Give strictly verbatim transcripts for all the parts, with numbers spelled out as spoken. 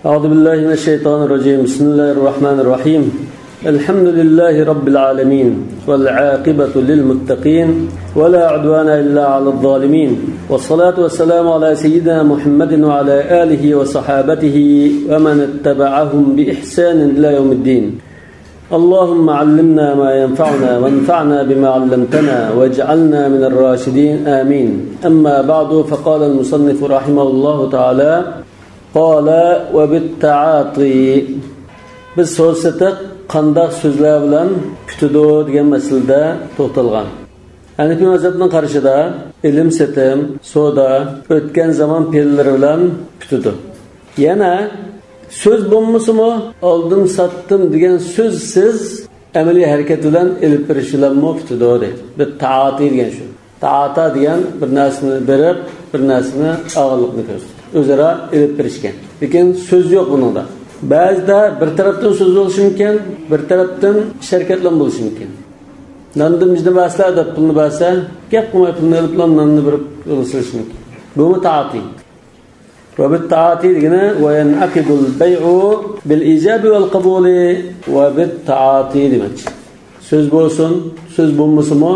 أعوذ بالله من الشيطان الرجيم. بسم الله الرحمن الرحيم. الحمد لله رب العالمين، والعاقبة للمتقين، ولا عدوان إلا على الظالمين، والصلاة والسلام على سيدنا محمد وعلى آله وصحابته ومن اتبعهم بإحسان إلى يوم الدين. اللهم علمنا ما ينفعنا وانفعنا بما علمتنا واجعلنا من الراشدين. آمين. أما بعد، فقال المصنف رحمه الله تعالى، قال: وبالتعاطي. بىز سودا سېتىق قانداق سۆزلەر بىلەن پۈتىدۇ دېگەن مەسىلىدە توختالغان. ھەنىفىي مەزھەپنىڭ قارىشىدا ئېلىم سېتىم، سودا ئۆتكەن زامان پېئىللىرى بىلەن پۈتىدۇ. يەنە سۆز بولمىسىمۇ، ئالدىم ساتتىم دېگەن سۆزسىز ئەمەلىي ھەرىكەت بىلەن ئېلىپ بېرىش بىلەنمۇ پۈتىدۇ دەيدۇ. بىر تائاتى دېگەن شۇ. تائاتا دېگەن بىر نەرسىنى بېرىپ، بىر نەرسىنى ئالغانلىقنى كۆرسىتىدۇ. ئۆزئارا ئېلىپ بېرىشكەن. لېكىن سۆز يوق بۇنىڭدا. بەزىدە بىر تەرەپتىن سۆز بولۇشى مۇمكىن، بىر تەرەپتىن ئىش ھەرىكەتلەرمۇ بولۇشى مۇمكىن. ناندىن بىزنى بەرسە دەپ پۇلنى بەرسە، گەپ قىلماي پۇلنى ئېلىپلا ناننى بېرىپ يولغا سېلىشى مۇمكىن. بۇمۇ تائاتى. ۋە بىت تائاتى دېگىنى، ۋە يەنئەقىدۇل بەيئۇ بىل ئىجابى ۋەل قەبۇلى ۋە بىت تائاتى دېمەكچى. سۆز بولسۇن، سۆز بولمىسىمۇ،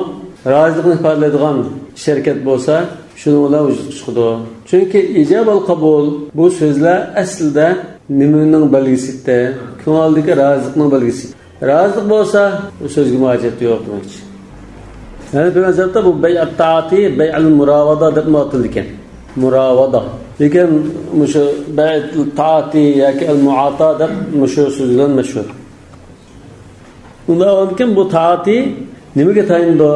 رازىلىقنى ئىپادىلەيدىغان ئىش ھەرىكەت بولسا، شۇنىڭ بىلەن ۋۇجۇدقا چىقىدۇ. چۈنكى ئىجاب ۋەل قەبۇل بۇ سۆزلەر ئەسلىدە نېمىنىڭ بەلگىسى؟ كۆڭۈلدىكى رازىلىقنىڭ بەلگىسى. رازىلىق بولسا، بۇ سۆزگە ھاجەت يوق دېمەكچى. يەنى بىر مەزھەپتە بۇ بەيئەت تائاتى، بەيئەل مۇراۋادا دەپمۇ ئاتىلىدىكەن. مۇراۋادا. لېكىن مۇشۇ بەيئەت تائاتى ياكى ئەل مۇئاتا دەپ مۇشۇ سۆز بىلەن مەشھۇر. ئۇنداق بولغاندىكىن بۇ تائاتى نېمىگە تايىنىدۇ؟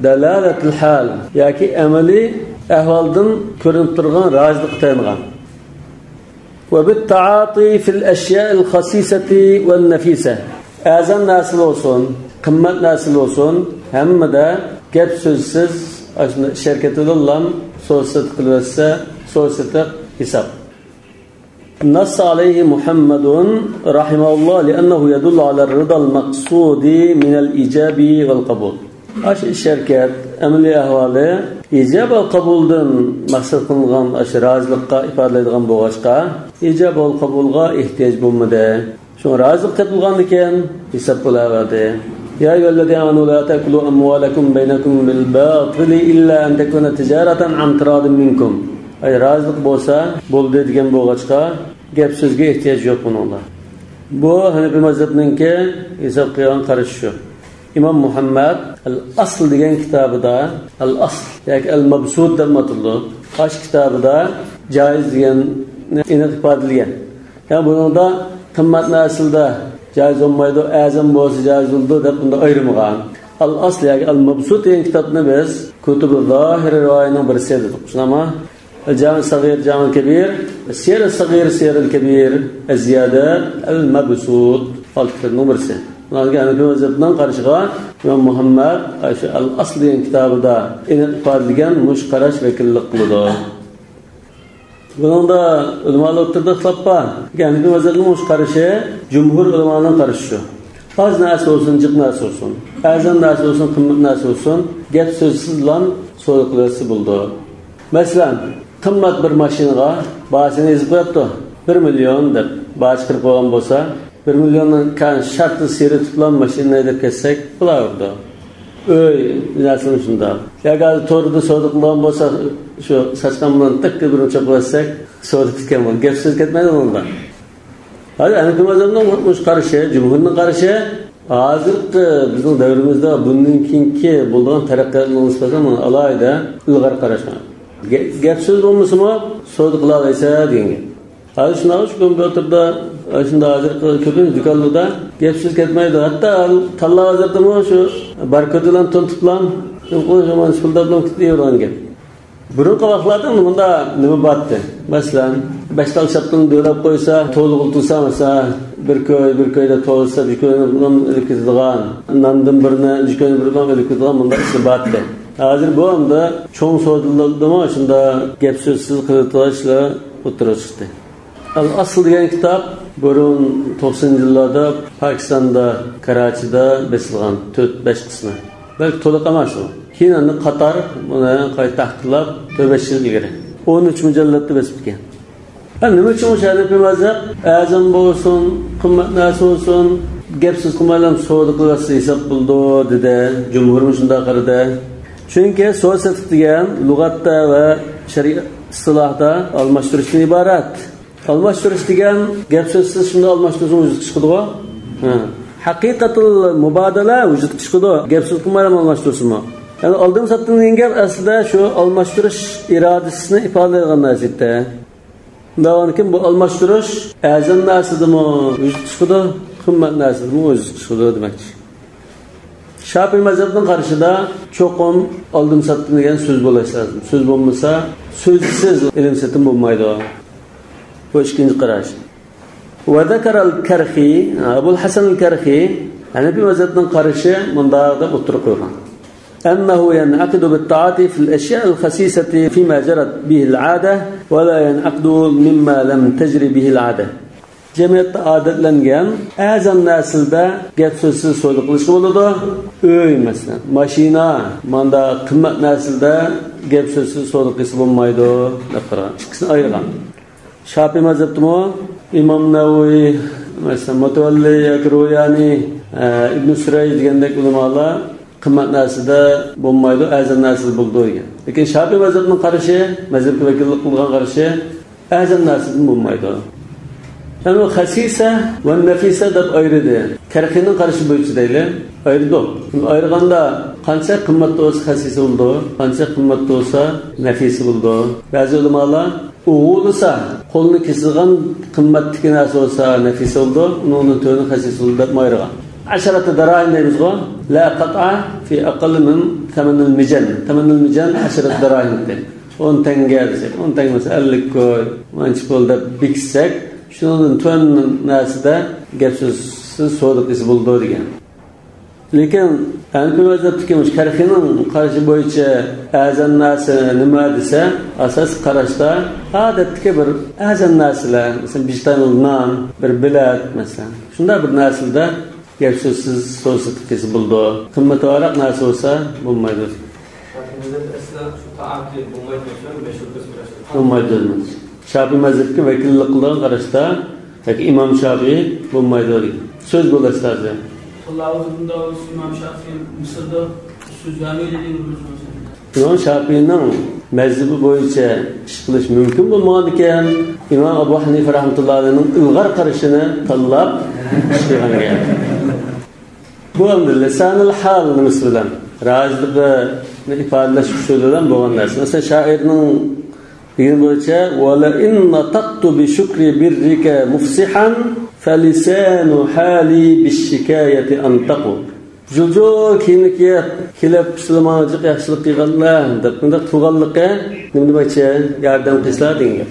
دالالەتىل ھال ياكى ئەمەلىي ئەھۋالدىن كۆرۈنۈپ تۇرغان رازىلىققا تايانغان. ۋە بىت تائاتى فىل ئەشيائىل خەسىسەتى ۋەن نەفىسە. ئەرزان نەرسە بولسۇن، قىممەت نەرسە بولسۇن، ھەممىدە گەپ سۆزسىز، ئاشۇنداق ئىش ھەرىكەت بىلەنلا سودا سېتىق قىلىۋەتسە، سودا سېتىق ھېساب. نەسسە ئەلەيھى مۇھەممەدۇن رەھىمەھۇللاھ لىئەننەھۇ يەدۇللۇ ئەلەر رىدال مەقسۇدى مىنەل ئىجابى ۋەل قەبۇل. ئاشۇ ئىش ھەرىكەت ئەمەلىي ئەھۋالى ئىجاب ۋە قەبۇلدىن مەقسەت قىلىنغان ئاشۇ رازىلىققا ئىپادىلەيدىغان بولغاچقا، ئىجاب ۋە قەبۇلغا ئېھتىياج بولمىدى. شۇڭا رازىلىق تېپىلغاندىكىن ھېساب بولاۋەردى. يا أيها الذين آمنوا لا تأكلوا أموالكم بينكم بالباطل إلا أن تكون تجارة عن تراض منكم. ئەي، رازىلىق بولسا بولدى دېگەن بولغاچقا، گەپ سۆزگە ئېھتىياج يوق بۇنىڭدا. بۇ ھەنىپىي مەزھەپنىڭكى ھېساب قىلغان قارىشى شۇ. ئىمام مۇھەممەد ئەل ئەسل دېگەن كىتابىدا، ئەل ئەسل ياكى ئەل مەبسۇت دەپ ئاتىلىدۇ. ئاشۇ كىتابىدا جائىز دېگەننى ئېنىق ئىپادىلىگەن. يەنى بۇنىڭدا قىممەت نەرسىلەردە جائىز بولمايدۇ، ئەرزان بولسا جائىز بولىدۇ دەپ بۇندا ئايرىمىغان. ئەل ئەسل ياكى ئەل مەبسۇت دېگەن كىتابنى بىز كۇتۇبۇ زاھىر رىۋايىنىڭ بىرسى دېدۇق. شۇنداقمۇ؟ ئەل جامىئ سەغىر، جامىئ كەبىر، سىيەر سەغىر، سىيەر كەبىر، ئەززىيادە، ئەل مەبسۇت. ئالتە كىتابنىڭ بىرسى. بۇلارنىڭ ھەنىپىي مەزھەپنىڭ قارىشىغا ئىمام مۇھەممەد ئاشۇ ئەل ئەسل دېگەن كىتابىدا ئېنىق ئىپادىلىگەن مۇشۇ قاراش ۋەكىللىك قىلىدۇ. بۇنىڭدا ئۆلىمالار ئوتتۇرىدا ئىختىلاپ بار. لېكىن ھەنىپىي مەزھەپنىڭ مۇشۇ قارىشى جۇمھۇر ئۆلىمانىڭ قارىشى شۇ. ئاز نەرسە بولسۇن، جىق نەرسە بولسۇن، ئەرزان نەرسە بولسۇن، قىممەت نەرسە بولسۇن، گەپ سۆزسىزلا سودا قىلىۋەتسە بولىدۇ. مەسىلەن، قىممەت بىر ماشىنىغا باھاسىنى يېزىپ قويۇپتۇ، بىر مىليون دەپ باھا چىقىرىپ قويغان بولسا، بىر مىليوننىڭ كەڭ شەرتى سېرىتىپلا ماشىنىنى ھەيدەپ كەتسەك بولاۋېرىدۇ. ئۆي، نەرسىمۇ شۇنداق. ياكى ھازىر توردا سودا قىلىدىغان بولسا، شۇ ساتقان بىلەن تەككە بىرنى چوقۇۋەتسەك، سودا پۈتكەن بولىدۇ. گەپ سۆز كەتمەيدۇ بۇنىڭدا. ھازىر ھەنىپىي مەزھەپنىڭ مۇشۇ قارىشى، جۇمھۇرنىڭ قارىشى، ھازىرقى بىزنىڭ دەۋرىمىزدە بۇندىن كېيىنكى بولىدىغان تەرەققىياتنىڭ نىسبەتەن ئالاھىدە ئىلغار قاراش. گە-، گەپ سۆز بولمىسىمۇ سودا قىلالايسەن دېگەن گەپ. ھازىر شۇنداق شۇ كومپيۇتېردا، شۇنداق ھازىرقى كۆپىنچە دۇكانلاردا گەپ سۆز كەتمەيدۇ. ھەتتا تاللا بازىرىدىمۇ شۇ باركود بىلەن تونۇتۇپلا، شۇ پۇل دەپلا كېتىۋېرىدىغان گەپ. بۇرۇنقى ۋاقىتلاردا مۇندا نېمە بارتى؟ مەسىلەن، بەش تال شاپتۇلنى دۆۋىلەپ قويسا، تولا قىلىپ تۇرسا، مەسىلەن، بىر كوي، بىر كويدا تولسا، بىر كوينى بىلەن ئېلىپ كېتىدىغان، ناندىن بىرنى، بىر كوينى بىر بىلەن ئېلىپ كېتىدىغان مۇنداق ئىشلار بارتى. ھازىر بۇ ئەمدى چوڭ سودىلاردا مانا شۇنداق گەپ سۆزسىز قىلىۋېتىدىغان ئىشلار ئوتتۇرىغا چىقتى. ئەل ئەسل دېگەن كىتاب بۇرۇن توقسىنىنچى يىللاردا پاكىستاندا، كاراچىدا بېسىلغان، تۆت، بەش قىسمى. بەلكى تولۇق ئەمەس ئۇ. كېيىن ئەمدى قاتار بۇنى قايتا تەھقىقلەپ، تۆت، بەش يىل ئىلگىرى ئون ئۈچ مۇجەللەتتە بېسىپتىكەن. نېمە ئۈچۈن مۇشۇ ھەنەپىي مەزھەپ ئەزان بولسۇن، قىممەت نەرسە بولسۇن، گەپ سۆز قىلمايلا سودا قىلىۋەتسە ھېساب بولىدۇ دېدى. جۇمھۇر مۇشۇنداق قارىدى. چۈنكى سودا سېتىق دېگەن لۇغەتتە ۋە شەرئىي ئىستىلاھدا ئالماشتۇرۇشتىن ئىبارەت. ئالماشتۇرۇش دېگەن گەپ سۆزسىز شۇنداق ئالماشتۇرسىمۇ ۋۇجۇدقا چىقىدىغۇ. ھە. ھەقىقەتۇل مۇبادىلە ۋۇجۇدقا چىقىدۇ، گەپ سۆز قىلمايلا ئالماشتۇرسىمۇ. يەنى ئالدىم ساتتىم دېگەن گەپ ئەسلىدە شۇ ئالماشتۇرۇش ئىرادىسىنى ئىپادىلەيدىغان نەرسە ئىدى. شۇنداق بولغاندىكىن بۇ ئالماشتۇرۇش ئەزان نەرسىدىمۇ ۋۇجۇدقا چىقىدۇ، قىممەت نەرسىدىمۇ ۋۇجۇدقا چىقىدۇ دېمەكچى. شاپىي مەزھەپنىڭ قارىشىدا چوقۇم ئالدىم ساتتىم دېگەن سۆز بولۇشى لازىم. سۆز بولمىسا، سۆزسىز ئېلىم سېتىم بولمايدۇ. بۇ ئىككىنچى قاراش. ۋە زەكەرەل كەرخى، ئەبۇل ھەسەن كەرخى ھەنەپىي مەزھەپنىڭ قارىشى مۇنداق دەپ ئوتتۇرىغا قويغان. أنه ينعقد بالتعاطي في الأشياء الخسيسة فيما جرت به العادة، ولا ينعقد مما لم تجر به العادة. جەمئىيەتتە ئادەتلەنگەن ئەزان نەرسىلەردە گەپ سۆزسىز سودا قىلىشقا بولىدۇ. ئۆي، مەسىلەن، ماشىنا، ماندا قىممەت نەرسىلەردە گەپ سۆزسىز سودا قىلسا بولمايدۇ دەپ قارىغان. ئىككىسىنى ئايرىغان. شاپىي مەزھەپتىمۇ ئىمام نەۋەۋى، مەسىلەن، مۇتەۋەللى ياكى رويانى، ئە، ئىبن سۈرەيج دېگەندەك ئۆلىمالار قىممەت نەرسىدە بولمايدۇ، ئەزان نەرسىدە بولىدۇ دېگەن. لېكىن شاپىي مەزھەپنىڭ قارىشى، مەزھەپكە ۋەكىللىك قىلغان قارىشى، ئەزان نەرسىدىن بولمايدۇ. يەنى ئۇ خەسىسە ۋە نەفىسە دەپ ئايرىدى. كەرخىنىڭ قارىشى بويىچە دەيلى، ئايرىدۇق. ئايرىغاندا قانچە قىممەتتە بولسا خەسىسە بولىدۇ، قانچە قىممەتتە بولسا نەفىسە بولىدۇ. بەزى ئۆلىمالار ئۇغۇلىسا، قولىنى كېسىدىغان قىممەتتىكى نەرسە بولسا نەفىسە بولىدۇ، ئۇنىڭدىن تۆۋىنى خەسىسە بولىدۇ دەپ ئايرىغان. ئەشرەتە دەراھىم دەيمىزغۇ، لا قەتئە في أقل من ثمن المجن. ثمن المجن عشرة دراهم دەيدۇ. ئون تەڭگە دېسەك، ئون تەڭگە بولسا ئەللىك كوي، مانچە پۇل دەپ بېكىتسەك، شۇنىڭدىن تۆۋەن نەرسىدە گەپ سۆزسىز سودا قىلسا بولىدۇ دېگەن. لېكىن ھەنىپىي مەزھەپتىكى مۇشۇ كەرخىنىڭ قارىشى بويىچە ئەزان نەرسە نېمە دېسە، ئاساسىي قاراشتا ئادەتتىكى بىر ئەزان نەرسىلەر، مەسىلەن، بىر تانە نان، بىر بېلەت، مەسىلەن، شۇنداق بىر نەرسىلەردە گەپ سۆزسىز سودا سېتىق قىلسا بولىدۇ. قىممىتى ئاراق نەرسە بولسا بولمايدۇ. شاپىي مەزھەپ ئەسلا شۇ تائامنى بولمايدۇ دېسە، مەشھۇر قىلسا بولمايدۇ. بولمايدۇ. شاپىي مەزھەپكە ۋەكىللىك قىلىدىغان قاراشتا ياكى ئىمام شاپىي بولمايدۇ دېگەن سۆز بولۇشى لازىم. ئىمام شاپىي مىسىردا سۆزلەرنى دېگەن. ئىمام شاپىينىڭ مەزھىپى بويىچە ئىش قىلىش مۇمكىن بولمىغاندىكىن، ئىمام ئەبۇ ھەنىفە رەھمەتۇللا ئەلەيھنىڭ ئىلغار قارىشىنى تاللاپ ئىش قىلغان گەپ. بۇ ئەمدى لىسانىل ھال نېمىسى بىلەن؟ رازىلىقنى ئىپادىلەش ئۇسۇلى بىلەن بولغان نەرسە. مەسىلەن، شائىرنىڭ دېگىنى بويىچە، ولئن نطقت بشكر برك مفصحا فلسان حالي بالشكاية أنطق. جۇل-جۇل كىيىمنى كىيىپ، كېلىپ، سىلەر ماڭا جىق ياخشىلىق قىلغانلار دەپ، بۇنداق قىلغانلىقى نېمە دېمەكچى؟ ياردەم قىلسىلا دېگەن گەپ.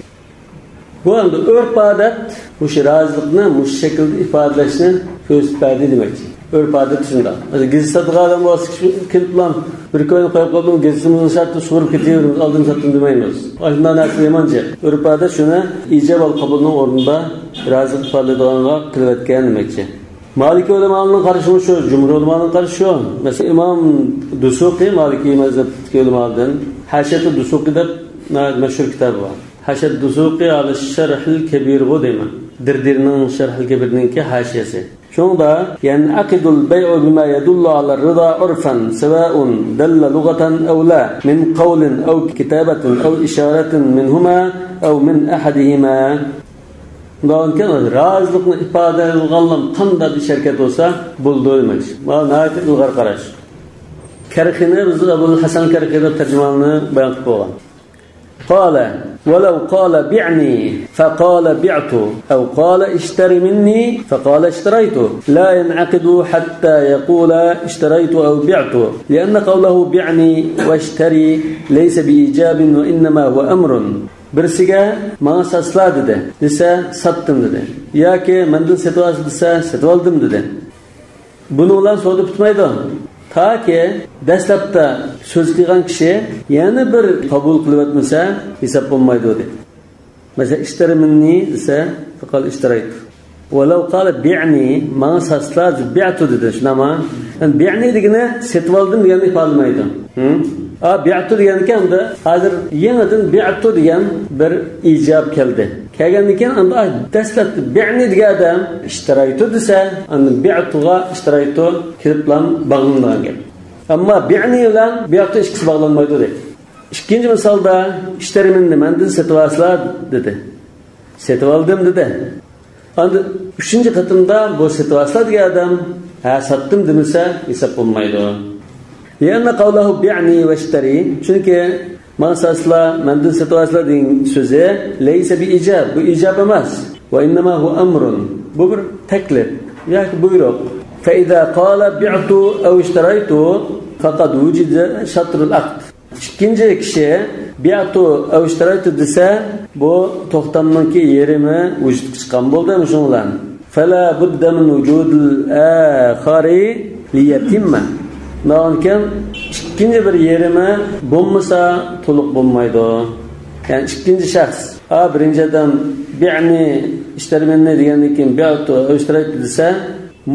بۇ ئەمدى ئۆرپ-ئادەت مۇشۇ رازىلىقنى مۇشۇ شەكىلدە ئىپادىلەشنى كۆرسىتىپ بەردى دېمەكچى. ئۆرپ-ئادەت شۇنداق. ھازىر گېزىت ساتىدىغان ئادەم بولسا، كېلىپلا بىر كوينى قويۇپ قويۇپ، گېزىتىمىزنى ساتتى، سۇغۇرۇپ كېتىۋېرىمىز، ئالدىن ساتتىم دېمەيمىز. ئاشۇنداق نەرسە يامان جىق. ئۆرپ-ئادەت شۇنى ئىجاب ۋە قوبۇلنىڭ ئورنىدا رازىلىق ئىپادىلەيدىغانغا قىلىۋەتكەن دېمەكچى. مالىكىي ئۆلىمالارنىڭ قارىشىمۇ شۇ، جۇمھۇر ئۆلىمالارنىڭ قارىشى شۇ. مەسىلەن، ئىمام دۇسۇقى، مالىكىي مەزھەپتىكى ئۆلىمالاردىن، ھاشىيەتۇ دۇسۇقى دەپ ناھايىتى مەشھۇر كىتابى بار. ھاشىيەتۇ دۇسۇقى ئەلا شەرھىل كەبىرغۇ دەيمەن. دىردىرنىڭ شەرھىل كەبىرنىڭكى ھاشىيەسى. شۇنىڭدا، ينعقد البيع بما يدل على الرضا عرفا سواء دل لغة أو لا، من قول أو كتابة أو إشارة منهما أو من أحدهما. مۇنداق ئىكەن، رازىلىقنى ئىپادىلەيدىغان قانداق بىر ھەرىكەت بولسا بولىدۇ دېمەكچى. مانا ناھايىتى ئىلغار قاراش. كەرخىنى بىز ئەبۇل ھەسەن كەرخى دەپ تەرجىمانى بايان قىلىپ بولغان. قال، ولو قال بعني فقال بعت، أو قال اشتر مني فقال اشتريت، لا ينعقد حتى يقول اشتريت أو بعت، لأن قوله بعني واشتري ليس بإيجاب وإنما هو أمر. بىرسىگە ماڭا ساتسىلا دېدى، دېسە ساتتىم دېدى. ياكى مەندىن سېتىۋالسا دېسە سېتىۋالدىم دېدى. بۇنىڭ بىلەن سودا پۈتمەيدۇ. تاكى دەسلەپتە سۆز قىلغان كىشى يەنە بىر قوبۇل قىلىۋەتمىسە ھېساب بولمايدۇ دېدى. مەسىلەن، اشتر مني دېسە، فقال اشتريت. ولو قال بعني، ماڭا ساتسىلا، بعت دېدى، شۇنداقمۇ؟ يەنى بعني دېگىنى سېتىۋالدىم دېگەننى ئىپادىلىمەيدۇ. ھە؟ ئا، بعت دېگەنكەن ئەمدى ھازىر يېڭىدىن بعت دېگەن بىر ئىجاب كەلدى. كەلگەندىن كېيىن ئاندا دەسلەپتە بىئنى دېگەن ئادەم ئىشتەرايتۇ دېسە، ئاندىن بىئتۇغا ئىشتەرايتۇ كېلىپلا باغلىنىدىغان گەپ. ئەمما بىئنى بىلەن بىئتۇ ئىككىسى باغلانمايدۇ دەيدۇ. ئىككىنچى مىسالدا ئىشتەرمىننى مەندىن سېتىۋالسىلا دېدى. سېتىۋالدىم دېدى. ئاندىن ئۈچىنچى قېتىمدا بۇ سېتىۋالسىلا دېگەن ئادەم ھە ساتتىم دېمىسە ھېساب بولمايدۇ. لأن قوله بعني واشتري، چۈنكى ماڭا ساتسىلا، مەندىن سېتىۋالسىلا دېگەن سۆزى ليس بإيجاب، بۇ ئىجاب ئەمەس. وإنما هو أمر، بۇ بىر تەكلىپ ياكى بۇيرۇق. فإذا قال بعت أو اشتريت فقد وجد شطر العقد. ئىككىنچى كىشى بعت أو اشتريت دېسە، بۇ توختامنىڭكى يېرىمى ۋۇجۇدقا چىققان بولدى مۇشۇنىڭ بىلەن. فلا بد من وجود الآخر ليتم. ئۇنىڭدىن كېيىن ئىككىنچى بىر يېرىمى بولمىسا تولۇق بولمايدۇ. يەنى ئىككىنچى شەخس، ئا، بىرىنچى ئادەم بىئنى ئىشتەرمىننى دېگەندىن كېيىن بعت أو اشتريت دېسە،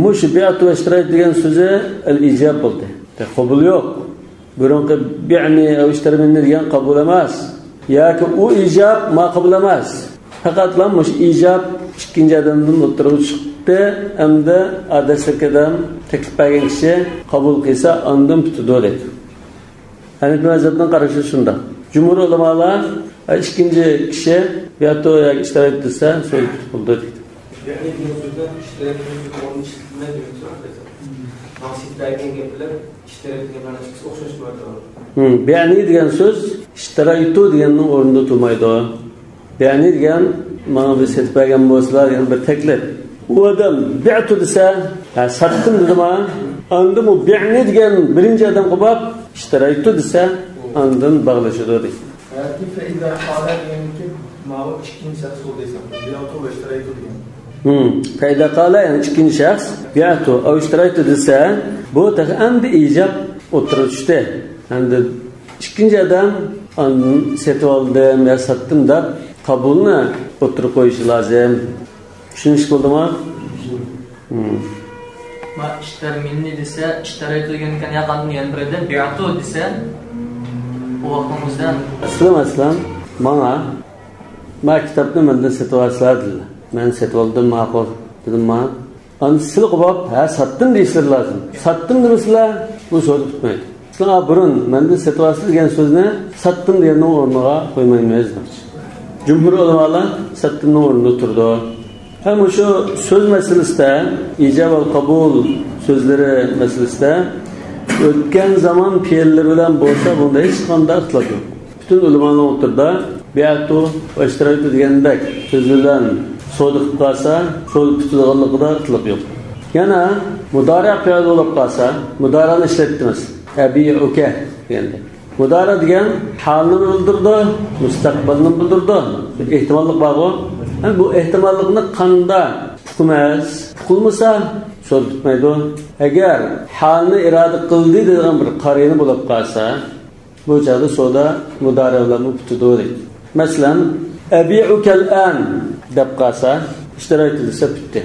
مۇشۇ بعت أو اشتريت دېگەن سۆزى ئەل ئىجاب بولدى. قوبۇل يوق. بۇرۇنقى بىئنى ئەۋ ئىشتەرمىننى دېگەن قوبۇل ئەمەس. ياكى ئۇ ئىجاب ما قوبۇل ئەمەس. پەقەتلا مۇشۇ ئىجاب ئىككىنچى ئادەمدىن ئوتتۇرىغا چىقتى، ئەمدى دەسلەپكى ئادەم تەكلىپ بەرگەن كىشى قوبۇل قىلسا ئاندىن پۈتىدۇ دەيدۇ. ھەنىپىي مەزھەپنىڭ قارىشى شۇنداق. جۇمھۇر ئۆلىمالار ئىككىنچى كىشى بىئتۇ ياكى ئىشتەرەيتۇ دېسە سۆز پۈتۈپ بولدى دەيدۇ. بىئنى دېگەن سۆزدە ئىشتەرەيتۇ دېگەن ئورنى ئىشلىتىلمەيدۇ دېگەن سۆز. ماڭا سېتىپ بەرگەن گەپ بىلەن ئىشتەرەيتۇ دېگەن مەنىسى ئوخشاش بولىدۇ. ھىم، بىئنى دېگەن سۆز ئىشتەرەيتۇ دېگەننىڭ ئورنىدا تۇرمايدۇ. بىئنى دېگەن ماڭا بىر سېتىپ بەرگەن بولسىلا دېگەن بىر تەكلىپ. ئۇ ئادەم بىئتۇ دېسە، ھە، ساتتىم دېدىما؟ ئاندىن بۇ بىئنى دېگەن بىرىنچى ئادەمگە بولۇپ، ئىشتەرەيتۇ دېسە، ئاندىن باغلىشىدۇ دەيدۇ. ھەتى فەئىزا قالا دېگەنكى ماۋۇ ئىككىنچى شەخس بولدى دېسەم، بىئتۇ ۋە ئىشتەرەيتۇ دېگەن. ھىم. فەئىزا قالا، يەنى ئىككىنچى شەخس، بىئتۇ ئەۋ ئىشتەرەيتۇ دېسە، بۇ تېخى ئەمدى ئىجاب ئوتتۇرىغا چۈشتى. ئەمدى ئىككىنچى ئادەم ئاندىن سېتىۋالدىم يا ساتتىم دەپ قوبۇلنى ئوتتۇرىغا قويۇشى لازىم. چۈشىنىشلىك بولدىمۇ؟ ھىم. ما ئىشتەرمىننى دېسە، ئىشتەرەيتۇ دېگەنكەن، ياق، ئاندىن يەنە بىر ئادەم بىئتۇ دېسە، ئۇ ۋاقتىڭىزدا ئەسلىم، ئەسلىم، ماڭا، ما كىتابنى مەندىن سېتىۋالسىلا دېدى. مەن سېتىۋالدىم، ماقۇل، دېدىم ماڭا. ئاندىن سىلى قوبۇپ، ھە، ساتتىم دېيىشلىرى لازىم. ساتتىم دېمىسىلا، بۇ سودا پۈتمەيدۇ. سىلەر بۇرۇن مەندىن سېتىۋالسىلا دېگەن سۆزنى ساتتىم دېگەننىڭ ئورنىغا قويمايمىز دېمەكچى. جۇمھۇر ئۆلىمالار ساتتىمنىڭ ئورنىدا تۇرىدۇ. ھەم مۇشۇ سۆز مەسىلىسىدە، ئىجاب ۋە قوبۇل سۆزلىرى مەسىلىسىدە ئۆتكەن زامان پېئىللىرى بىلەن بولسا بۇندا ھېچقانداق ئىختىلاپ يوق. پۈتۈن ئۆلىمانىڭ ئوتتۇرىدا بىئتۇ ۋە ئىشتەرەيتۇ دېگەندەك سۆز بىلەن سودا قىلىپ قالسا، سودا پۈتىدىغانلىقىدا ئىختىلاپ يوق. يەنە مۇدارىئ پېئىل بولۇپ قالسا، مۇدارىئنى ئىشلەتتىمىز. ئەبىئۇكە دېگەندەك. مۇدارىئ دېگەن ھالنى بىلدۈرىدۇ، مۇستەقبەلنى بىلدۈرىدۇ. ئېھتىماللىق بارغۇ. ھە، بۇ ئېھتىماللىقنى قاندا ئۇقىمىز، ئۇقۇلمىسا سودا پۈتمەيدۇ. ئەگەر ھالنى ئىرادە قىلدى دەيدىغان بىر قارىنە بولۇپ قالسا، بۇ چاغدا سودا مۇدارىئ بىلەنمۇ پۈتىدۇ دەيدۇ. مەسىلەن، ئەبىئۇكەل ئان دەپ قالسا، ئىشتەرەيتۇ دېسە پۈتتى.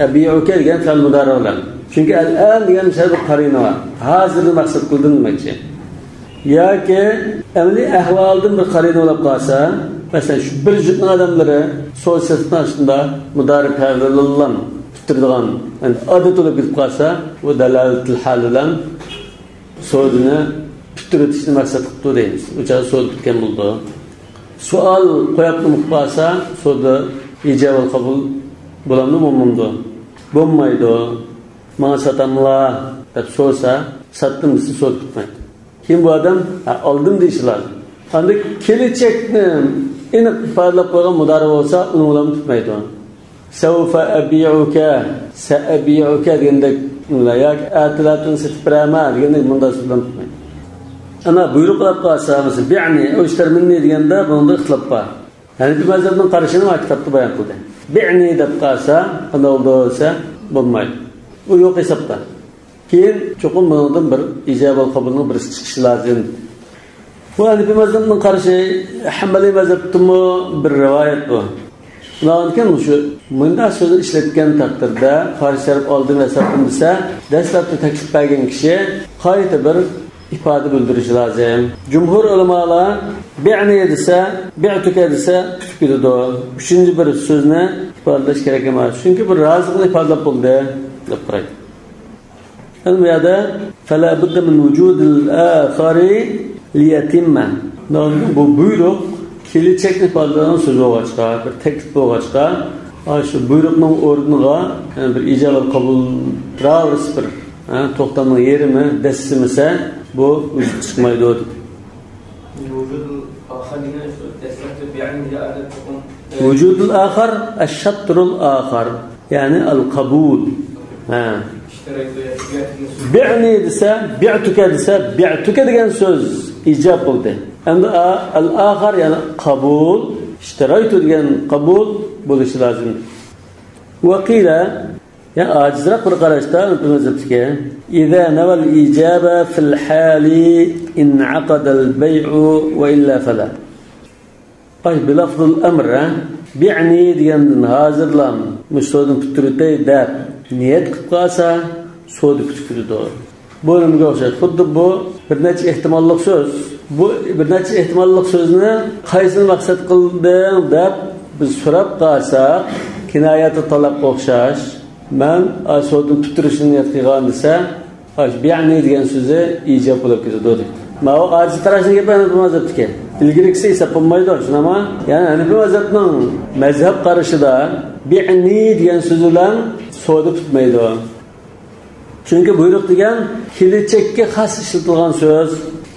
ئەبىئۇكە دېگەن فەئىل مۇدارىئ بىلەن. چۈنكى ئەل ئان دېگەن شەرت قارىنە بار. ھازىرنى مەقسەت قىلدىم دېمەكچى. ياكى ئەمەلىي ئەھۋالدىن بىر قارىنە بولۇپ قالسا، مەسىلەن، شۇ بىر جۈپنىڭ ئادەملىرى سودا سېتىقنى ئاشۇنداق مۇدارىئ پېئىل بىلەن پۈتتۈرىدىغان، يەنى ئادەت بولۇپ كېتىپ قالسا، بۇ دالالەتۇل ھال بىلەن سودىنى پۈتتۈرۈۋېتىشنى مەقسەت قىپتۇ دەيمىز. ئۇ چاغدا سودا پۈتكەن بولىدۇ. سوئال قويۇپ نېمە قىلىپ قالسا، سودا ئىجاب ۋە قوبۇل بولامدۇ، بولمامدۇ؟ بولمايدۇ. ماڭا ساتاملا دەپ سورىسا، ساتتىم دېسە، سودا پۈتمەيدۇ. كېيىن بۇ ئادەم، ھە، ئالدىم دېيىشى لازىم. ئاندىن كېلىچەكنى ئېنىق ئىپادىلەپ قويغان مۇدارىئ بولسا، ئۇنىڭ بىلەن پۈتمەيدۇ. سەۋفە ئەبىئۇكە، سەئەبىئۇكە دېگەندەك، ياكى ئەتىلەتۈن سېتىپ بېرەمەن دېگەندەك مۇنداق سۆزلەر پۈتمەيدۇ. ئەمما بۇيرۇق قىلىپ قالسا، مەسىلەن، بىئنى ئەۋ ئىشتەرمىننى دېگەندە بۇنىڭدا ئىختىلاپ بار. ھەنىپىي مەزھەپنىڭ قارىشىنى مانا كىتابتا بايان قىلدى. بىئنى دەپ قالسا، قانداق بولىدۇ دېسە، بولمايدۇ. ئۇ يوق ھېسابتا. كېيىن چوقۇم بۇنىڭدىن بىر ئىجاب ۋە قوبۇلنىڭ بىرسى چىقىشى لازىم. بۇ ھەنىپىي مەزھەپنىڭ قارىشى، ھەمبەلىي مەزھەپتىمۇ بىر رىۋايەت بۇ. ئۇنىڭدىن كېيىن مۇشۇ مۇنداق سۆزنى ئىشلەتكەن تەقدىردە، قارشى تەرەپ ئالدىم ۋە ساتتىم دېسە، دەسلەپتە تەكلىپ بەرگەن كىشى قايتا بىر ئىپادە بىلدۈرۈشى لازىم. جۇمھۇر ئۆلىمالار بىئنى دېسە، بىئتۇكە دېسە پۈتۈپ كېتىدۇ. ئۈچىنچى بىر سۆزنى ئىپادىلەش كېرەك ئەمەس. چۈنكى بىر رازىلىقنى ئىپادىلەپ بولدى دەپ قارايدۇ. يەنە بۇ يەردە فلا بد من وجود الآخر ليتم. بۇ بۇيرۇق كېلىچەكنى ئىپادىلەيدىغان سۆز بولغاچقا، بىر تەكلىپ بولغاچقا، ئاشۇ بۇيرۇقنىڭ ئورنىغا يەنە بىر ئىجابەت قوبۇل تۇراۋېرىسى بىر، ھە، توختامنىڭ يېرىمى دەسسىمىسە، بۇ ۋۇجۇدقا چىقمايدۇ دېدى. ۋۇجۇدۇل ئاخىر دېگەن شۇ دەسلەپتە بىئەينى دېگەن ئادەت چوقۇم، ئە، ۋۇجۇدۇل ئاخىر، ئەششەترۇل ئاخىر، يەنى ئەل قابۇل. ھە. ئىشتىرايتۇ يا بىئەينى سۆز. بىئنى دېسە، بىئتۇكە دېسە، بىئتۇكە دېگەن سۆز ئىجاب بولدى. ئەمدى ئا-، ئەل ئاخىر، يەنى قابۇل، ئىشتىرايتۇ دېگەن قابۇل بولۇشى لازىم. ۋەقىلە، يەنى ئاجىزراق بىر قاراشتا، مەزھەپتىكى، إذا نوى الإيجاب في الحال انعقد البيع وإلا فلا. ئاي، بىلەفزىل ئەمر، ھە؟ بىئنى دېگەندىن ھازىرلا مۇشۇ سودىنى پۈتتۈرۈۋېتەي دەپ نىيەت قىلىپ قالسا، سودا پۈتۈپ كېتىدۇ. بۇ نېمىگە ئوخشاش؟ خۇددى بۇ بىر نەچچە ئېھتىماللىق سۆز. بۇ بىر نەچچە ئېھتىماللىق سۆزنى قايسىنى مەقسەت قىلدىڭ دەپ بىز سوراپ قالساق، كىنايەتۇ تەلەپكە ئوخشاش. مەن، ئا، سودىنى پۈتتۈرۈشنى نىيەت قىلغان دېسە، ئاشۇ بىئنى دېگەن سۆزى ئىجاب بولۇپ كېتىدۇ دەيدۇ. ماۋۇ ئاجىز قاراشنىڭ گېپى ھەنەفىي مەزھەپتىكى. ئىلگىرىكىسى ھېساب بولمايدۇ، شۇنداقمۇ؟ يەنى ھەنەفىي مەزھەپنىڭ مەزھەپ قارىشىدا بىئنى دېگەن سۆز بىلەن سودا پۈتمەيدۇ. چۈنكى بۇيرۇق دېگەن كېلىچەككە خاس ئىشلىتىلغان سۆز.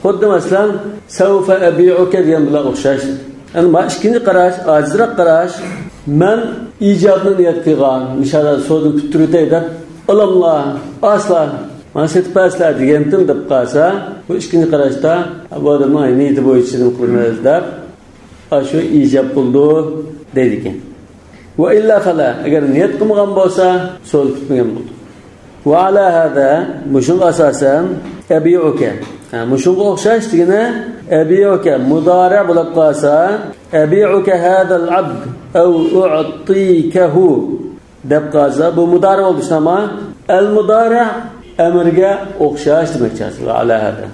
خۇددى مەسىلەن، سەۋفە ئەبىئۇكە دېگەن بىلەن ئوخشاش. يەنى مانا ئىككىنچى قاراش، ئاجىزراق قاراش، مەن ئىجابنى نىيەت قىلغان، مىشەلە سودىنى پۈتتۈرۈۋېتەي دەپ، ئالاملا، ئاسلا، مانا سېتىپ بەرسىلە دېگەنتىم دەپ قالسا، بۇ ئىككىنچى قاراشتا، بۇ ئادەمنىڭ نىيىتى بويىچە نېمە قىلىمىز دەپ، ئاشۇ ئىجاب بولىدۇ دەيدىكەن. ۋە ئىللا فەلا، ئەگەر نىيەت قىلمىغان بولسا، سودا پۈتمىگەن بولىدۇ. ۋە ئالا ھازا، مۇشۇنىڭغا ئاساسەن، ئەبىئۇكە. ھە، مۇشۇنىڭغا ئوخشاش دېگىنى، ئەبىئۇكە مۇدارە بولۇپ قالسا، ئەبىئۇكە ھازەل ئەبد ئەۋ ئۇئتىكەھۇ دەپ قالسا، بۇ مۇدارە بولدى، شۇنداقمۇ؟ ئەل مۇدارە ئەمرگە ئوخشاش دېمەكچى ھازىر، ۋە ئالا ھازا.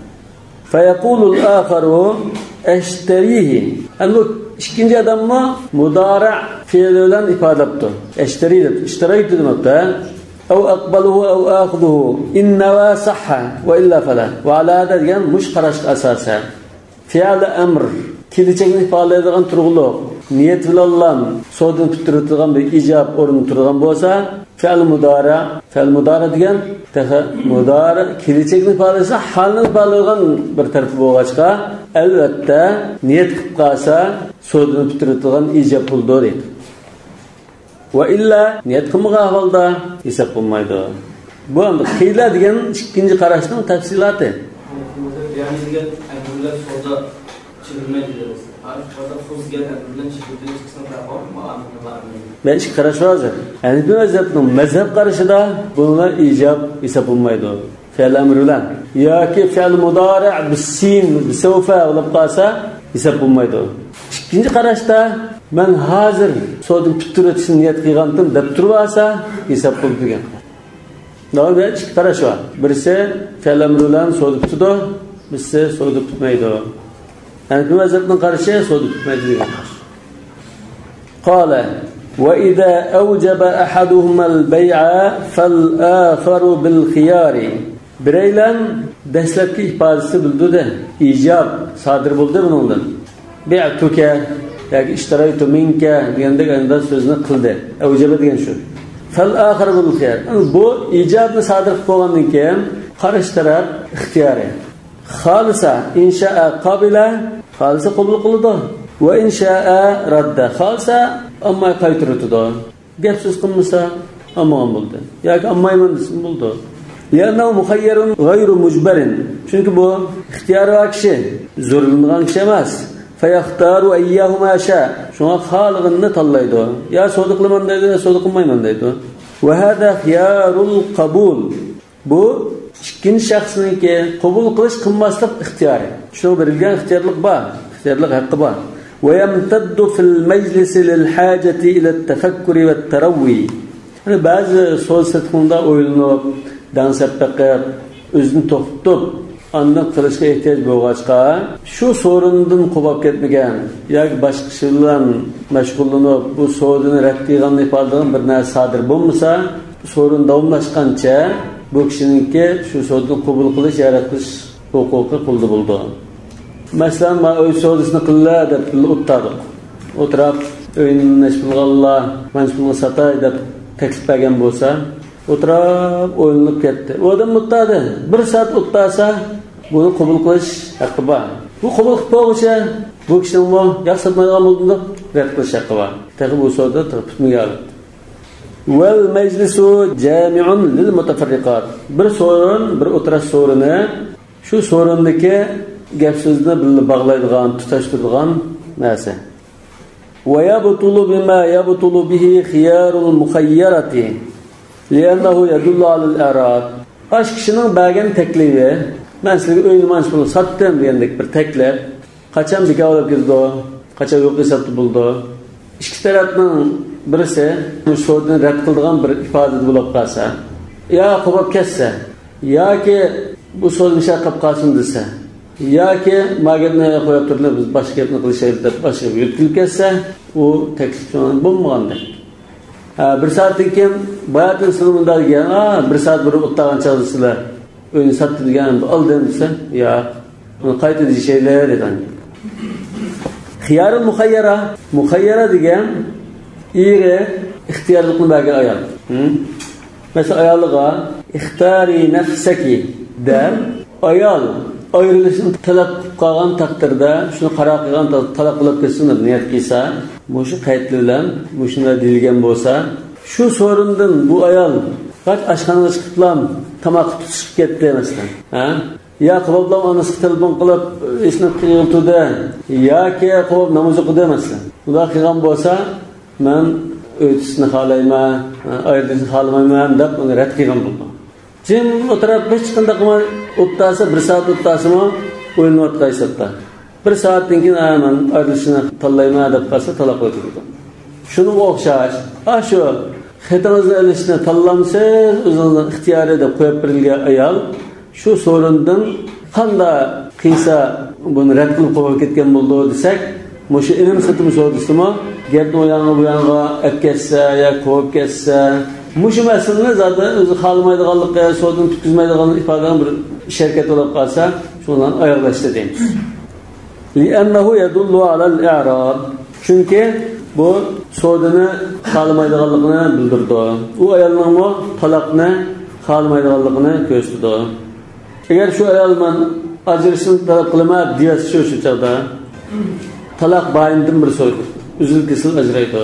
فيقول الآخر أشتريه. ئەمدى بۇ ئىككىنچى ئادەممۇ مۇدارە فېئىلى بىلەن ئىپادىلەپتۇ. ئەشتەرى دەپ، ئىشتەرەيتۇ دېمەپتۇ. أو أقبله أو آخذه. إن نوى صح وإلا فلا. وعلى هذا دېگەن مۇشۇ قاراشقا ئاساسەن. فېئىلى ئەمر، كېلىچەكنى ئىپادىلەيدىغان تۇرغۇلۇق نىيەت بىلەنلا سودىنى پۈتتۈرۈۋېتىدىغان بىر ئىجاب ئورنىدا تۇرىدىغان بولسا، فېئىل مۇدارە، فېئىل مۇدارە دېگەن تېخى مۇدارە كېلىچەكنى ئىپادىلىسە، ھالنى ئىپادىلەيدىغان بىر تەرىپى بولغاچقا، ئەلۋەتتە، نىيەت قىلىپ قالسا، سودىنى پۈتتۈرۈۋېتىدىغان ئىجاب بولىدۇ دەيدۇ. ۋە ئىللا، نىيەت قىلمىغان ئەھۋالدا ھېساب بولمايدۇ. بۇ ئەمدى قىيلا دېگەن ئىككىنچى قاراشنىڭ تەپسىلاتى. يەنى دېگەن ئەمر بىلەن سودا چېكىنمەيدۇ دەيمىز. ھازىر خۇز دېگەن ئەمر بىلەن چېكىندى، ئىككىسىنىڭ پەرقى بارمۇ؟ ئەمر بىلەن ئەمر. مەن ئىككى قاراش بار ھازىر. ھەنىفىي مەزھەپنىڭ مەزھەپ قارىشىدا بۇنىڭلار ئىجاب ھېساب بولمايدۇ. فېئىل ئەمر بىلەن ياكى فېئىل مۇدارە بىسسىن، بىسەۋفە بولۇپ قالسا، ھېساب بولمايدۇ. ئىككىنچى قاراشتا، مەن ھازىر سودىنى پۈتتۈرۈۋېتىشنى نىيەت قىلغانتىم دەپ تۇرۇۋالسا، ھېساب بولىدۇ دېگەن. داۋامىدا ئىككى قاراش بار. بىرسى فېئىل ئەمر بىلەن سودا پۈتىدۇ، بىرسى سودا پۈتمەيدۇ. ھەنەفىي مەزھەپنىڭ قارىشى سودا پۈتمەيدۇ دېگەن قاراش. قال: وإذا أوجب أحدهما البيع فالآخر بالخيار. بىرەيلەن دەسلەپكى ئىپادىسى بىلدۈردى، ئىجاب سادىر بولدى بۇنىڭدىن. بىئتۇكە ياكى ئىشتەرەيتۇ مىنكە دېگەندەك ئەمدى سۆزنى قىلدى. ئەۋجەبە دېگەن شۇ. فالآخر بالخيار. بۇ ئىجابنى سادىر قىلىپ بولغاندىن كېيىن قارشى تەرەپ ئىختىيارى. خالىسا، إن شاء قبل، خالىسا قوبۇل قىلىدۇ. وإن شاء رد، خالىسا ئالماي قايتۇرۇۋېتىدۇ. گەپ سۆز قىلمىسا، ئالمىغان بولدى. ياكى ئالمايمەن دېسىمۇ بولىدۇ. لأنه مخير غير مجبر. چۈنكى بۇ ئىختىيارى بار كىشى، زورلىنىدىغان كىشى ئەمەس. فيختار أيهما شاء. شۇڭا خالىغىنىنى تاللايدۇ. يا سودا قىلىمەن دەيدۇ، يا سودا قىلمايمەن دەيدۇ. وهذا خيار القبول. بۇ ئىككىنچى شەخسنىڭكى قوبۇل قىلىش، قىلماسلىق ئىختىيارى. شۇنىڭغا بېرىلگەن ئىختىيارلىق بار، ئىختىيارلىق ھەققى بار. ويمتد في المجلس للحاجة إلى التفكر والتروي. يەنى بەزى سودا سېتىقنىڭدا ئويلىنىپ، دەڭسەپ بېقىپ، ئۆزىنى توختىتىپ، ئاندىن قىلىشقا ئېھتىياج بولغاچقا، شۇ سورۇندىن قوپۇپ كەتمىگەن ياكى باشقا ئىش بىلەن مەشغۇللىنىپ، بۇ سودىنى رەت قىلغاننى ئىپادىلىگەن بىر نەرسە سادىر بولمىسا، سورۇن داۋاملاشقانچە بۇ كىشىنىڭكى شۇ سودىنى قوبۇل قىلىش يا رەت قىلىش ھوقۇقى قولدا بولىدۇ. مەسىلەن، ما ئۆي سودىسىنى قىللا دەپ بىللە ئولتۇردۇق. ئولتۇرۇپ، ئۆينى نەچچە پۇلغا ئاللا، مانچە پۇلغا ساتاي دەپ تەكلىپ بەرگەن بولسا، ئولتۇرۇپ ئويلىنىپ كەتتى. ئۇ ئادەم ئولتۇردى. بىر سائەت ئولتۇرسا، بۇنى قوبۇل قىلىش ھەققى بار. بۇ قوبۇل قىلىپ بولغۇچە، بۇ كىشىنىڭمۇ ياق ساتمايدىغان بولدۇم دەپ رەت قىلىش ھەققى بار. تېخى بۇ سودا تېخى پۈتمىگەن ھالەتتە. والمجلس جامع للمتفرقات. بىر سورۇن، بىر ئولتۇراش سورۇنى، شۇ سورۇندىكى گەپ سۆزنى بىللە باغلايدىغان، تۇتاشتۇرىدىغان نەرسە. ويبطل بما يبطل به خيار المخيرة لأنه يدل على الإعراض. ئاشۇ كىشىنىڭ بەرگەن تەكلىپى، مەن سىزگە ئۆينى مانچە پۇلغا ساتتىم دېگەندەك بىر تەكلىپ، قاچان بىكار بولۇپ كېتىدۇ، قاچان ھوقۇق ھېسابتا بولىدۇ؟ ئىككى تەرەپنىڭ بىرسى مۇشۇ سودىنى رەت قىلىدىغان بىر ئىپادىدە بولۇپ قالسا، يا قوپۇپ كەتسە، ياكى بۇ سودا مۇشۇ قېلىپ قالسۇن دېسە، ياكى ما گەپنى قويۇپ تۇرۇڭلار، بىز باشقا گەپنى قىلىشايلى دەپ باشقا گەپكە يۆتكىلىپ كەتسە، ئۇ تەكلىپ بولمىغاندەك. ھە، بىر سائەتتىن كېيىن باياتىن سىلەر مۇنداق دېگەن، ھە، بىر سائەت بۇرۇن ئولتۇرغان چاغدا سىلەر ئۆينى ساتتى دېگەن، ئالدىم دېسە، ياق، بۇنى قايتا دېيىشەيلى دېگەن. خىيارۇل مۇخەييەرە، مۇخەييەرە دېگەن ئېرى ئىختىيارلىقنى بەرگەن ئايال. ھە؟ مەسىلەن، ئايالىغا «ئىختارى نەفسەكى» دەپ، ئايال ئايرىلىشنى تەلەپ قىلىپ قالغان تەقدىردە، شۇنى قارار قىلغان تەقدىردە، تالاق بولۇپ كەتسۇن دەپ نىيەت قىلسا، مۇشۇ قەيت بىلەن مۇشۇنداق دېيىلگەن بولسا، شۇ سورۇندىن بۇ ئايال پەقەت ئاشخانىغا چىقىپلا تاماققا تۇتۇشۇپ كەتتى، مەسىلەن. ھە؟ يا قوپۇپلا ئانىسىغا تېلېفون قىلىپ، ئىشنى قىلدى، ياكى قوپۇپ ناماز ئوقۇدى، مەسىلەن. بۇنداق قىلغان بولسا، مەن ئۆي تۇتۇشنى خالايمەن، ئايرىلىشنى خالىمايمەن دەپ ئۇنى رەت قىلغان بولىدۇ. جىم ئولتۇرۇپ، ھېچقانداق قىلماي ئولتۇرسا، بىر سائەت ئولتۇرسىمۇ ئويلىنىۋاتقان ھېسابتا. بىر سائەتتىن كېيىن، ھە، مەن ئايرىلىشنى تاللايمەن دەپ قالسا، تالاق بولۇپ كېتىدۇ. شۇنىڭغا ئوخشاش، ئاشۇ خېتىڭىزنى ئېلىشنى تاللامسىز، ئۆزىڭىزنىڭ ئىختىيارى دەپ قويۇپ بېرىلگەن ئايال شۇ سورۇندىن قانداق قىلسا بۇنى رەت قىلىپ قويۇپ كەتكەن بولىدۇ دېسەك، مۇشۇ ئېلىم سېتىم سودىسىمۇ گەپنى ئۇ ياققا بۇ ياققا ئەپ كەتسە يا قويۇپ كەتسە، مۇشۇ مەسىلىنى زادى ئۆزى خالىمايدىغانلىقى، سودىنى پۈتكۈزمەيدىغانلىقىنى ئىپادىلىگەن بىر ئىش ھەرىكەت بولۇپ قالسا، شۇنىڭ بىلەن ئاياغلاشتى دەيمىز. لأنه يدل على الإعراض. چۈنكى بۇ سودىنى خالىمايدىغانلىقىنى بىلدۈرىدۇ. ئۇ ئايالنىڭمۇ تالاقنى خالىمايدىغانلىقىنى كۆرسىتىدۇ. ئەگەر شۇ ئايال «مەن ئاجرىشىشنى تەلەپ قىلىمەن» دېيەتسە، شۇ، شۇ چاغدا تالاق بائىندىن بىر سودا ئۈزۈل-كېسىل ئاجرايدۇ.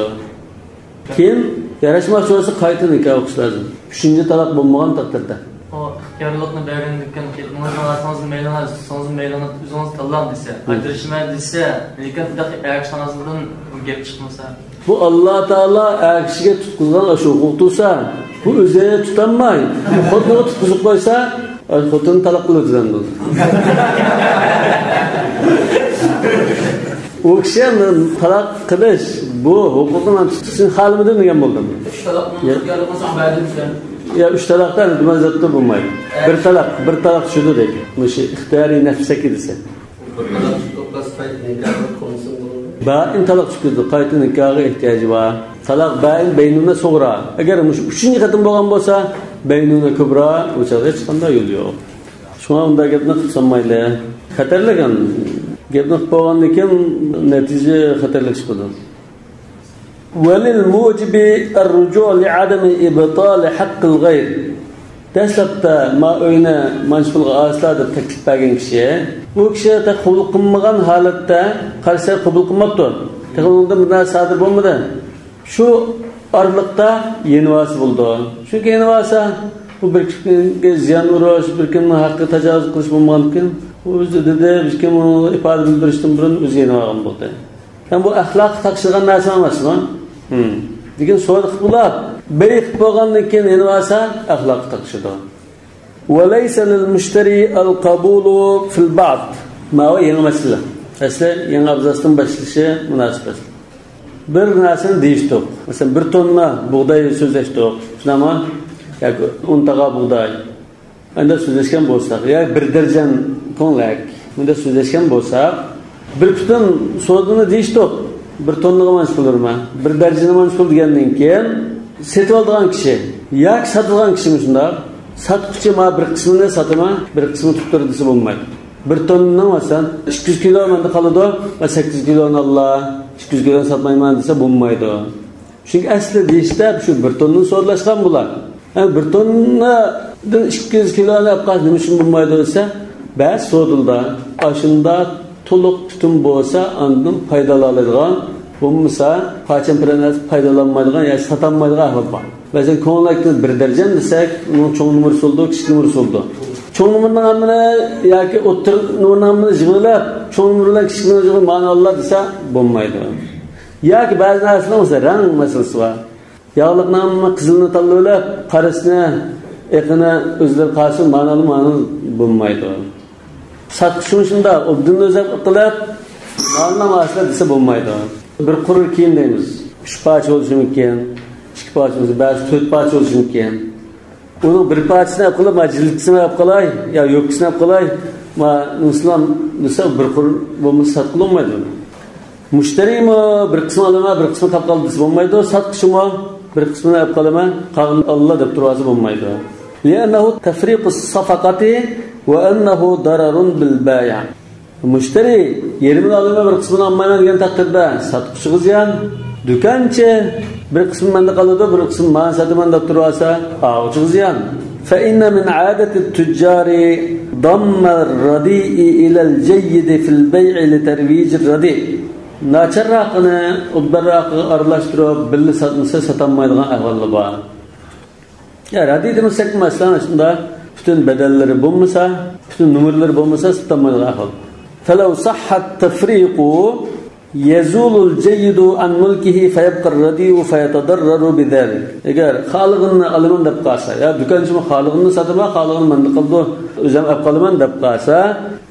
كېيىن ياراشماس بولسا، قايتا نىكاھ ئوقۇش لازىم. ئۈچىنچى تالاق بولمىغان تەقدىردە. ئۇ ئىختىيارلىق بەرگەندىكىن، كېلىپ ماڭا سىڭىز مەيلىڭىز، سىڭىز مەيلىڭىز، ئۆزىڭىز تاللاڭ دېسە، ھە. ئاجرىشىمەن دېسە، لېكىن بۇنداق ئەر كىشىنىڭ ئاغزىدىن بۇ گەپ چىقمىسا. بۇ ئاللا تائالا ئەر كىشىگە تۇتقۇزغان ئاشۇ ھوقۇق تۇرسا، بۇ ئۆزى تۇتالماي، خوتۇنىغا تۇتقۇزۇپ قويسا، ئاشۇ خوتۇننى تالاق قىلىۋېتىدۇ ئەمدى. ئۇ كىشى ئەمدى تالاق قىلىش، بۇ ھوقۇقنى مەن تۇتۇشنى خالىمىدىم دېگەن بولدى. ئۈچ تالاقنىڭ يا. ئىختىيارلىقىنى ساڭا بەردىم سەن. يا، ئۈچ تالاقتا ئەمدى مەن زاتتا بولمايدۇ. بىر تالاق، بىر تالاق چۈشىدۇ دەيدۇ. مۇشۇ ئىختىيارى نەفسەكى دېسە. بىر تالاق چۈشۈپ توختاپ، قايتا نىكاھ قىلسا بولىدۇ. بائىن تالاق چۈشۈپ كېتىدۇ، قايتا نىكاھقا ئېھتىياجى بار. تالاق بائىن بەينۇنە سۇغرا. ئەگەر مۇشۇ ئۈچىنچى قېتىم بولغان بولسا، بەينۇنە كۇبرا، ئۇ چاغدا ھېچقانداق يول يوق. شۇڭا ئۇنداق گەپنى قىلسانمايلى. خەتەرلىك ئەمدى. گەپنى قىلىپ بولغاندىن كېيىن نەتىجە خەتەرلىك چىقىدۇ. وللموجب الرجوع لعدم إبطال حق الغير. دەسلەپتە ما ئۆينى مانچە پۇلغا ئالىسىلەر دەپ تەكلىپ بەرگەن كىشى، بۇ كىشى تېخى قوبۇل قىلمىغان ھالەتتە، قارىسا قوبۇل قىلماپتۇ. تېخى ئۇنىڭدىن بىر نەرسە سادىر بولمىدى. شۇ ئارىلىقتا يېنىۋالسا بولىدۇ. چۈنكى يېنىۋالسا، بۇ بىر كىمگە زىيان ئۇرۇش، بىر كىمنىڭ ھەققىگە تاجاۋۇز قىلىش بولمىغاندىكىن، ئۇ ئۆزى دېدى، بىر كىم ئۇنىڭغا ئىپادە بىلدۈرۈشتىن بۇرۇن ئۆزى يېنىۋالغان بولدى. يەنى بۇ ئەخلاققا تاقىشىدىغان نەرسە ئەمەسمۇ؟ ھىم. لېكىن سودا قىلىپ بولۇپ، بەي قىلىپ بولغاندىن كېيىن يېنىۋالسا، ئەخلاققا تاقىشىدۇ. وليس للمشتري القبول في البعض. ماۋۇ يېڭى مەسىلە. ئەسلى يېڭى ئابزاستىن باشلىشى مۇناسىپ ئەسلى. بىر نەرسىنى دېيىشتۇق. مەسىلەن، بىر توننا بۇغداي سۆزلەشتۇق. شۇنداقمۇ؟ ياكى ئون تاغا بۇغداي. ئەندە سۆزلەشكەن بولساق، يا بىر دەرجەن كۆڭلەك، بۇنداق سۆزلەشكەن بولساق، بىر پۈتۈن سودىنى دېيىشتۇق، بىر توننىغا مانچە پۇل بېرىمەن، بىر دەرجىنى مانچە پۇل دېگەندىن كېيىن، سېتىۋالىدىغان كىشى ياكى ساتىدىغان كىشى مۇشۇنداق، ساتقۇچى ما بىر قىسمىنى ساتىمەن، بىر قىسمى تۇتۇپ تۇر دېسە بولمايدۇ. بىر توننىنىڭ مەسىلەن، ئىككى يۈز كىلو مەندە قالىدۇ، ۋە سەككىز يۈز كىلونى ئاللا، ئىككى يۈز كىلونى ساتمايمەن دېسە بولمايدۇ. چۈنكى ئەسلى دېيىشتە شۇ بىر توننىنى سودىلاشقان بۇلار. ھە، بىر توننادىن ئىككى يۈز كىلونى ئېلىپ قالسا نېمە ئۈچۈن بولمايدۇ دېسە، بەزى سودىلاردا ئاشۇنداق تولۇق پۈتۈن بولسا ئاندىن پايدىلىنىدىغان، بولمىسا قاچان بىرەر نەرسە پايدىلانمايدىغان ياكى ساتالمايدىغان ئەھۋال بار. مەسىلەن، كۆڭلەكنى بىر دەرجەن دېسەك، ئۇنىڭ چوڭ نومۇرى سولىدۇ، كىچىك نومۇرى سولىدۇ. چوڭ نومۇرنىڭ ھەممىنى ياكى ئوتتۇرا نومۇرنىڭ ھەممىنى يىغىۋېلىپ، چوڭ نومۇر بىلەن كىچىك نومۇر يىغىپ مانا ئاللا دېسە بولمايدۇ. ياكى بەزى نەرسىنىڭ مەسىلەن رەڭ مەسىلىسى بار. ياغلىقنىڭ قىزىلىنى تاللىۋېلىپ، قارىسىنى، ئېقىنى ئۆزلىرى قالسۇن، مانا ئاللا مانا بولمايدۇ. ساتقۇچىمۇ شۇنداق، ئوبدان ئۆزەپ قىلىپ، مالنىڭ ھاسىلى دېسە بولمايدۇ. بىر قۇر كىيىم دەيمىز. ئۈچ پارچە بولۇشى مۇمكىن، ئىككى پارچە بولسا، بەزى تۆت پارچە بولۇشى مۇمكىن. ئۇنىڭ بىر پارچىسىنى ئېلىپ قالاي، ما جىلكىسىنى ئېلىپ قالاي، يا يوپكىسىنى ئېلىپ قالاي، ما نېمىسىنى دېسە، بىر قۇر بولمىسا ساتقىلى بولمايدۇ. مۇشتەرىمۇ بىر قىسمىنى ئالىمەن، بىر قىسمىنى قاپ قالدى دېسە بولمايدۇ، ساتقۇچىمۇ بىر قىسمىنى ئېلىپ قالىمەن، قالغىنىنى ئاللا دەپ تۇرۇۋالسا بولمايدۇ. لأنه تفريق الصفقة وأنه ضرر بالبائع. مۇشتەرى يېرىمىنى ئالىمەن، بىر قىسمىنى ئالمايمەن دېگەن تەقدىردە ساتقۇچىغا زىيان، دۇكانچى بىر قىسمى مەندە قالىدۇ، بىر قىسمى ماڭا ساتىمەن دەپ تۇرۇۋالسا، ئاۋۇچىغا زىيان. فإن من عادة التجار ضم الرديء إلى الجيد في البيع لترويج الرديء. ناچارراقىنى ئوبدانراقىغا ئارىلاشتۇرۇپ، بىللە ساتمىسا ساتالمايدىغان ئەھۋاللار بار. يا رەدىي دېمىسەك، مەسىلەن، شۇنداق پۈتۈن بەدەللىرى بولمىسا، پۈتۈن نومۇرلىرى بولمىسا، سېتالمايدىغان ئەھۋال. فلو صح التفريق يزول الجيد عن ملكه فيبقى الرديء فيتضرر بذلك. ئەگەر خالىغىنىنى ئالىمەن دەپ قالسا، يا دۇكانچىمۇ خالىغىنىنى ساتىمەن، خالىغىنىنى مەندە قالىدۇ، ئۆزۈم ئەپ قالىمەن دەپ قالسا،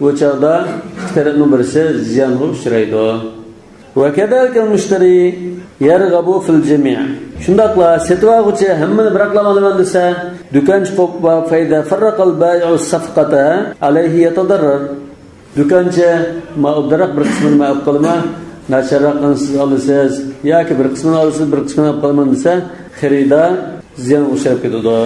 بۇ چاغدا ئىككى تەرەپنىڭ بىرسى زىيانغا ئۇچرايدۇ. وكذلك المشتري يرغب في الجميع. شۇنداقلا سېتىۋالغۇچى ھەممىنى بىراقلا ئالىمەن دېسە، دۇكانچى قوپۇپ، فإذا فرق البائع الصفقة عليه يتضرر. دۇكانچى، ما ئوبدانراق بىر قىسمىنى مەن ئېلىپ قالىمەن، ناچارراقىنى سىز ئالىسىز، ياكى بىر قىسمىنى ئالىسىز، بىر قىسمىنى ئېلىپ قالىمەن دېسە، خېرىدار زىيانغا ئۇچراپ كېتىدۇ.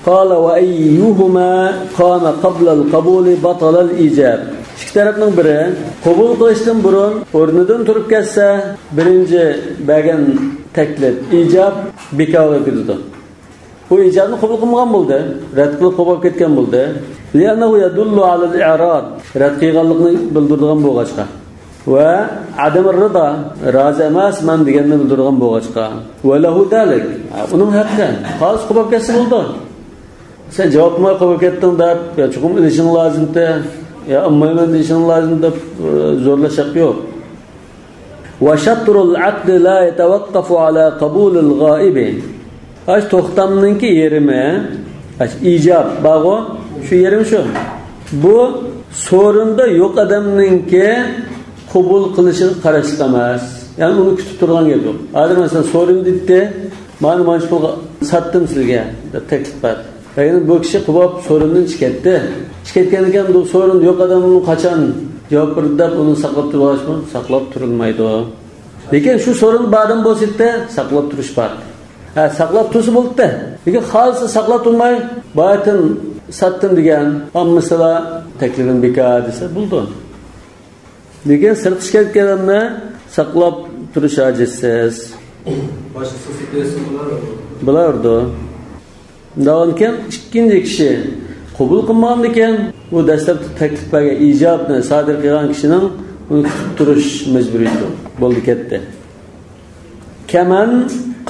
قال وأيهما قام قبل القبول بطل الإيجاب. ئىككى تەرەپنىڭ بىرى قوبۇل قىلىشتىن بۇرۇن ئورنىدىن تۇرۇپ كەتسە، بىرىنچى بەرگەن تەكلىپ، ئىجاب، بىكار بولۇپ كېتىدۇ. بۇ ئىجابنى قوبۇل قىلمىغان بولدى، رەت قىلىپ قوبۇپ كەتكەن بولدى. لأنه يدل على الإعراض، رەت قىلغانلىقنى بىلدۈرىدىغان بولغاچقا. ۋە ئادەم رىدا، رازى ئەمەسمەن دېگەننى بىلدۈرىدىغان بولغاچقا. ۋە لەھۇ زالىك، ئۇنىڭ ھەققى. خالىس قوبۇپ كەتسە بولىدۇ. سەن جاۋاب قىلماي قوبۇپ كەتتىڭ دەپ، يا چوقۇم ئېلىشىڭ لازىمتى، يا ئالمايمەن دېيىشىڭ لازىم دەپ، ئى، زورلاش ھەققى يوق. وشطر العقد لا يتوقف على قبول الغائب. ئاش توختامنىڭكى يېرىمى، ئاش ئىجاب بارغۇ، شۇ يېرىم شۇ. بۇ سورۇندا يوق ئادەمنىڭكى قوبۇل قىلىشىغا قاراشلىق ئەمەس. يەنى ئۇنى كۈتۈپ تۇرغان گەپ يوق. ھازىر مەسىلەن، سورۇن دېدى، مانا مانچە پۇلغا ساتتىم سىزگە دەپ تەكلىپ بەردى. لېكىن بۇ كىشى قوپۇپ سورۇندىن چىقىپ كەتتى. چىقىپ كەتكەندىن كېيىن بۇ سورۇندا يوق ئادەم ئۇنى قاچان جاۋاب بېرىدۇ دەپ ئۇنى ساقلاپ تۇرۇۋالىشمۇ ساقلاپ تۇرۇلمايدۇ. لېكىن شۇ سورۇن بار ئادەم بولسا ئىدى، ساقلاپ تۇرۇش بار. ھە، ساقلاپ تۇرسا بولاتتى. لېكىن خالىسا ساقلاپ تۇرماي، باياتىن ساتتىم دېگەن، ئەمما سىلەر تەكلىپىم بىكار دېسە بولىدۇ. لېكىن سىرتقا چىقىپ كەتكەندە ساقلاپ تۇرۇش ھاجەتسىز. باشقىسى سېتىۋەتسە بولار. بولارىدۇ. ئۇنداقكەن ئىككىنچى كىشى قوبۇل قىلمىغاندىكىن، بۇ دەسلەپتە تەكلىپ بەرگەن ئىجابنى سادىر قىلغان كىشىنىڭ ئۇنى كۈتۈپ تۇرۇش مەجبۇرىيىتى بولدى كەتتى. كمن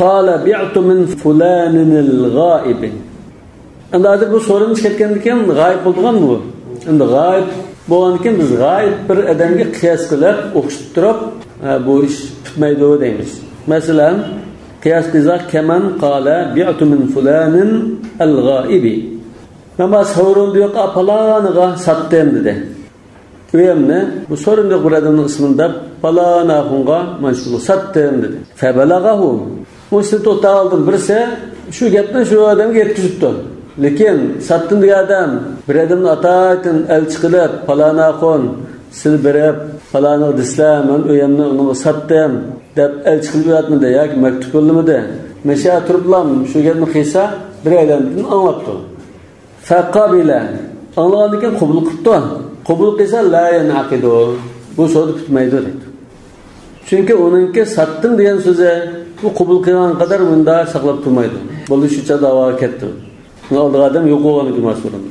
قال بعت من فلان الغائب. ئەمدى ھازىر بۇ سورۇن چىقىپ كەتكەندىن كېيىن غايىب بولىدىغان بۇ. ئەمدى غايىب بولغاندىن كېيىن بىز غايىب بىر ئادەمگە قىياس قىلىپ ئوخشىتىپ تۇرۇپ، ھە، بۇ ئىش پۈتمەيدۇ دەيمىز. مەسىلەن، قىياس قىلساق، كمن قال بعت من فلان الغائب. مەن بار سورۇندا يوق پالانىغا ساتتىم دېدى. ئۆيۈمنى بۇ سورۇندا يوق بىر ئادەمنىڭ ئىسمىنى دەپ پالان ئاخۇنغا مانا شۇنى ساتتىم دېدى. فبلغه. مۇشۇ تۆت ئالدىن بىرسى شۇ گەپنى شۇ ئادەمگە يەتكۈزۈپتۇ. لېكىن ساتتىم دېگەن ئادەم بىر ئادەمنى ئاتايتىن ئەلچى قىلىپ، پالان ئاخۇن، سىلە بېرىپ، پالانىغا دېسىلە، مەن ئۆيۈمنى ئۇنىڭغا ساتتىم، دەپ ئەلچى قىلىپ ياتمىدى ياكى مەكتۇپ يوللىمىدى. مەشە تۇرۇپلام شۇ گەپنى قىلسا، بىر ئايلاندىن ئاڭلاپتۇ. فەقابىلە، ئاڭلىغاندىن كېيىن قوبۇل قىپتۇ. قوبۇل قىلسا، لا يەنئەقىدۇ، بۇ سودا پۈتمەيدۇ دەيدۇ. چۈنكى ئۇنىڭكى ساتتىم دېگەن سۆزى، بۇ قوبۇل قىلغان قەدەر مۇنداق ساقلاپ تۇرمايدۇ. بولدى، شۇ چاغدا ھاۋاغا كەتتى. ئۇنى ئالىدىغان ئادەم يوق بولغاندىن كېيىن ماس بولىدۇ.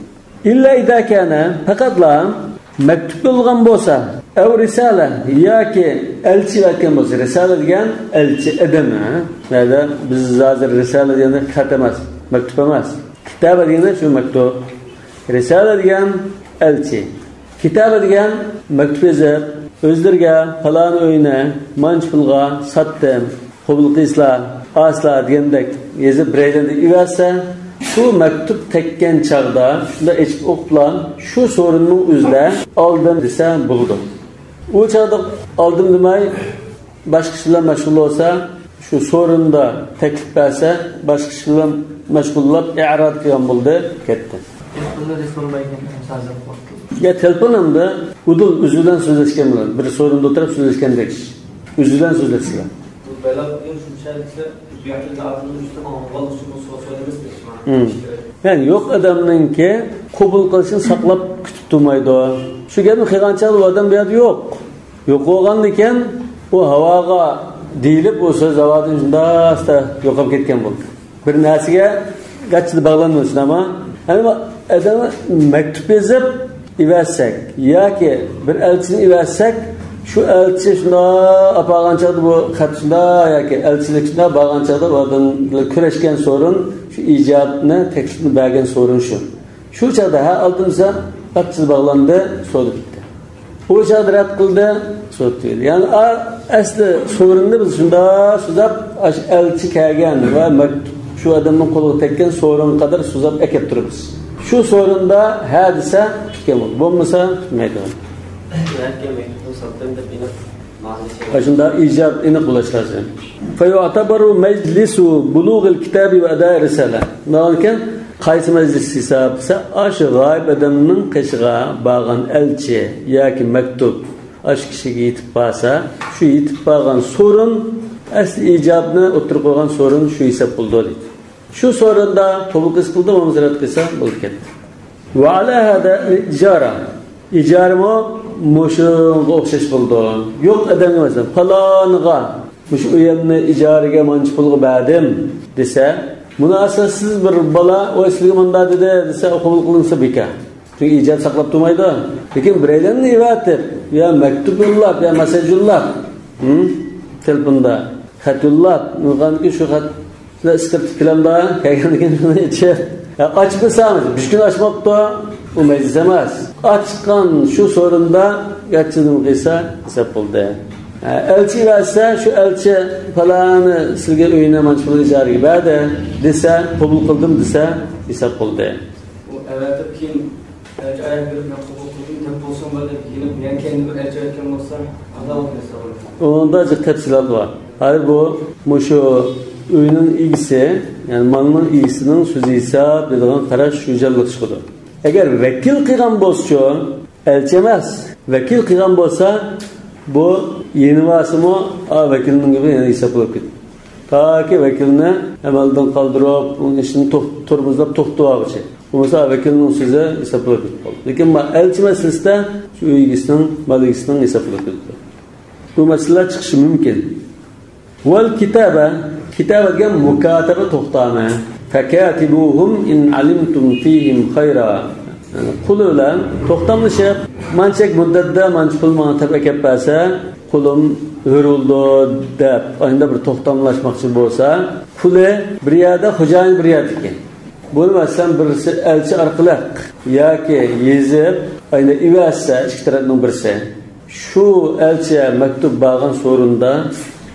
ئىللا ئىدا كانە، پەقەتلا مەكتۇپ يوللىغان بولسا، ئەۋ رىسالە، ياكى ئەلچى ئەۋەتكەن بولسا، رىسالە دېگەن ئەلچى ئادەم، ھە؟ مەيلى، بىز ھازىر رىسالە دېگەندە خەت ئەمەس، مەكتۇپ ئەمەس. كىتابە دېگەندە شۇ مەكتۇپ. رىسالە دېگەن ئەلچى. كىتابە دېگەن مەكتۇپ يېزىپ، ئۆزلىرىگە پالان ئۆينى مانچە پۇلغا ساتتىم، قوبۇل قىلسىلا، ئاسلا دېگەندەك يېزىپ بىرەيلەندە ئىۋەتسە، شۇ مەكتۇپ تەگكەن چاغدا شۇنداق ئېچىپ ئوقۇپلا، شۇ سورۇننىڭ ئۆزىدە ئالدىم دېسە بولىدۇ. ئۇ چاغدا ئالدىم دېمەي، باشقا ئىش بىلەن مەشغۇل بولسا، شۇ سورۇندا تەكلىپ بەرسە، باشقا ئىش بىلەن مەشغۇللاپ، ئىئراد قىلغان بولدى، كەتتى. تېلېفوندا دېسە بولمايدىكەن، ھازىرقى ۋاقىتتا. يا تېلېفون ئەمدى ئۇدۇل ئۆزى بىلەن سۆزلەشكەن بىلەن، بىر سورۇندا ئولتۇرۇپ سۆزلەشكەندەك ئىش. ئۆزى بىلەن سۆزلەشسىلەر. بۇ بەلاغەتنىڭ شۇنچە دېسە، بۇ يەردە ئادەمنىڭ ئۈستىدىن ئاڭلىغانلىقى ئۈچۈن بۇ سوئال سورىمىز دېمەكچىمەن. مم. يەنى يوق ئادەمنىڭكى قوبۇل قىلىشىنى ساقلاپ كۈتۈپ تۇرمايدۇ. شۇ گەپنى قىلغان چاغدا ئۇ ئادەم بۇ يەردە يوق. يوق بولغاندىكىن، ئۇ ھاۋاغا دېيىلىپ، ئۇ سۆز ھاۋادىن شۇنداق يوقاپ كەتكەن بولدى. بىر نەرسىگە گاچچىدا باغلانمىسۇن، ئەمما، ئەمما ئادەمگە مەكتۇپ يېزىپ ئىۋەتسەك ياكى بىر ئەلچىنى ئىۋەتسەك، شۇ ئەلچى شۇنداق ئاپارغان چاغدا، بۇ خەت شۇنداق ياكى ئەلچىلىك شۇنداق بارغان چاغدا، ئۇ ئادەم بىلەن كۆرۈشكەن سورۇن، شۇ ئىجابنى، تەكلىپنى بەرگەن سورۇن شۇ. شۇ چاغدا ھە ئالدىم دېسە، گاچچىدا باغلاندى، سودا پۈتتى. ئۇ چاغدا رەت قىلدى، سودا تۈگىدى. يەنى ئا-، ئەسلى سورۇننى بىز شۇنداق سوزاپ، ئاشۇ ئەلچى كەلگەن ۋە مەكتۇپ شۇ ئادەمنىڭ قولىغا تەگكەن سورۇن قەدەر سوزاپ ئەكەپ تۇرىمىز. شۇ سورۇندا ھە دېسە پۈتكەن بولىدۇ، بولمىسا پۈتمەيدۇ. ئاشۇنداق ئىجاب ئېنىق بولۇش لازىم. فيعتبر مجلس بلوغ الكتاب وأداء الرسالة. مانا ئىكەن، قايسى مەجلىس ھېساب دېسە، ئاشۇ غايىب ئادەمنىڭ قېشىغا بارغان ئەلچى ياكى مەكتۇپ ئاشۇ كىشىگە يېتىپ بارسا، شۇ يېتىپ بارغان سورۇن ئەسلى ئىجابنى ئوتتۇرىغا قويغان سورۇن شۇ ھېساب بولىدۇ دەيدۇ. شۇ سورۇندا قوبۇل قىلسا بولدى، بولمىسا رەت قىلسا بولۇپ كەتتى. وعلى هذا الإجارة. ئىجارىمۇ مۇشۇغا ئوخشاش بولىدۇ. يوق ئادەمگە مەسىلەن، پالانىغا مۇشۇ ئۆيۈمنى ئىجارىگە مانچە پۇلغا بەردىم دېسە، مۇناسىۋەتسىز بىر بالا، ۋاي سىلىگە مۇنداق دېدى دېسە، قوبۇل قىلىنسا بىكار. چۈنكى ئىجاب ساقلاپ تۇرمايدۇ. لېكىن بىرەيلەننى ئەۋەتىپ، يا مەكتۇپ يوللاپ، يا مەسساژ يوللاپ، ھىم، تېلېفوندا خەت يوللاپ، يوللىغاندىن كېيىن شۇ خەت سىلەر ئىسقىرتىپ كېلەمدۇ؟ كەلگەندىن كېيىن شۇنى ئىچىپ، يا ئاچمىساڭ، بىر كۈن ئاچماپتۇ، ئۇ مەجلىس ئەمەس. ئاچقان شۇ سورۇندا گاچچىدىن قىلسا ھېساب بولدى. ھە، ئەلچى ئەۋەتسە، شۇ ئەلچى پالانى سىلگە ئۆينى مانچە پۇل ئىجارىگە بەردى دېسە، قوبۇل قىلدىم دېسە، ھېساب بولدى. ئۇ ئەۋەتىپ كېيىن ئەلچى ئاياغ بېرىپ، مەن قوبۇل قىلدىم دەپ بولسۇن، بۇ دەپ يېنىپ، يەنە كەينىدىن بىر ئەلچى ئەۋەتكەن بولسا، ئاداۋەت نەرسە بولىدۇ. ئۇنىڭدا جىق تەپسىلات بار. ھازىر بۇ، مۇشۇ ئۆينىڭ ئىگىسى، يەنى مالنىڭ ئىگىسىنىڭ سۆزى ھېساب دەيدىغان قاراش شۇ جانلىق چىقىدۇ. ئەگەر ۋەكىل قىلغان بولسىچۇ، ئەلچى ئەمەس، ۋەكىل قىلغان بولسا، بۇ يېنىۋالسىمۇ، ئا، ۋەكىلنىڭ گېپى يەنە ھېساب بولۇپ كېتىدۇ. تاكى ۋەكىلنى ئەمەلدىن قالدۇرۇپ، ئۇنىڭ ئىشىنى توخ-، تورمۇزلاپ توختىتىۋالغۇچە. بولمىسا ۋەكىلنىڭ سۆزى ھېساب بولۇپ كېتىپ قالىدۇ. لېكىن ما-، ئەلچى مەسىلىسىدە شۇ ئۆي ئىگىسىنىڭ، مال ئىگىسىنىڭ ھېساب بولۇپ كېتىدۇ. بۇ مەسىلىلەر چىقىشى مۇمكىن. ۋەل كىتابە، كىتابە دېگەن مۇكاتەبە توختامى. فكاتبوهم إن علمتم فيهم خيرا. يەنى قۇلى بىلەن توختاملىشىپ، مانچەك مۇددەتتە مانچە پۇل ماڭا تېپىپ ئەكەپ بەرسە، قۇلۇم ھۆر بولىدۇ دەپ، ئاينىدا بىر توختاملاشماقچى بولسا، قۇلى بىر يەردە، خوجايىن بىر يەردە ئىكەن. بۇنى مەسىلەن بىرسى ئەلچى ئارقىلىق ياكى يېزىپ، ئاينىدا ئىۋەتسە ئىككى تەرەپنىڭ بىرسى، شۇ ئەلچىگە مەكتۇپ بارغان سورۇندا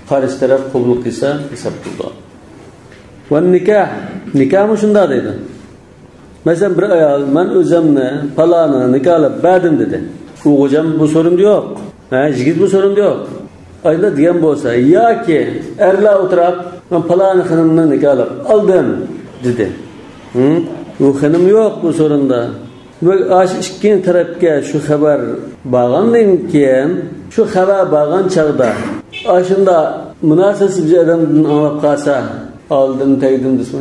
قارشى تەرەپ قوبۇل قىلسا ھېساب قىلىدۇ. ۋە نىكاھ، نىكاھمۇ شۇنداق دەيدۇ. مەسىلەن، بىر ئايال، مەن ئۆزۈمنى پالانىغا نىكاھلاپ بەردىم دېدى. ئوغۇلجان بۇ سورۇندا يوق. ھە، يىگىت بۇ سورۇندا يوق. ئايدا دېگەن بولسا، ياكى ئەرلەر ئولتۇراپ، مەن پالانى خېنىمنى نىكاھلاپ ئالدىم دېدى. ھىم؟ بۇ خېنىم يوق بۇ سورۇندا. دېمەك، ئاشۇ ئىككىنچى تەرەپكە شۇ خەۋەر بارغاندىن كېيىن، شۇ خەۋەر بارغان چاغدا، ئاشۇنداق مۇناسىۋەتسىز بىر ئادەمدىن ئاڭلاپ قالسا، ئالدىم، تەگدىم دېسە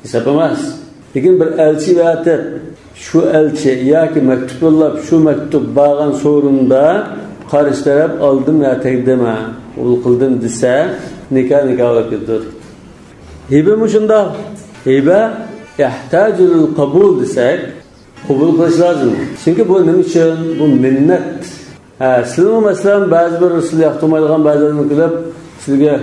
ھېساب ئەمەس. لېكىن بىر ئەلچى ئەۋەتىپ، شۇ ئەلچى ياكى مەكتۇپ يوللاپ، شۇ مەكتۇپ بارغان سورۇندا قارشى تەرەپ ئالدىم يا تەگدىم، ھە، قوبۇل قىلدىم دېسە، نىكاھ نىكاھ بولۇپ كېتىدۇ. ھىبە مۇشۇنداق. ھىبە يەھتاجۇ لىل قوبۇل دېسەك، قوبۇل قىلىش لازىم. چۈنكى بۇ نېمە ئۈچۈن؟ بۇ مىننەت. ھە، سىلىمۇ مەسىلەن، بەزى بىر سىلى ياقتۇرمايدىغان بەزى ئادەم كېلىپ، سىلىگە،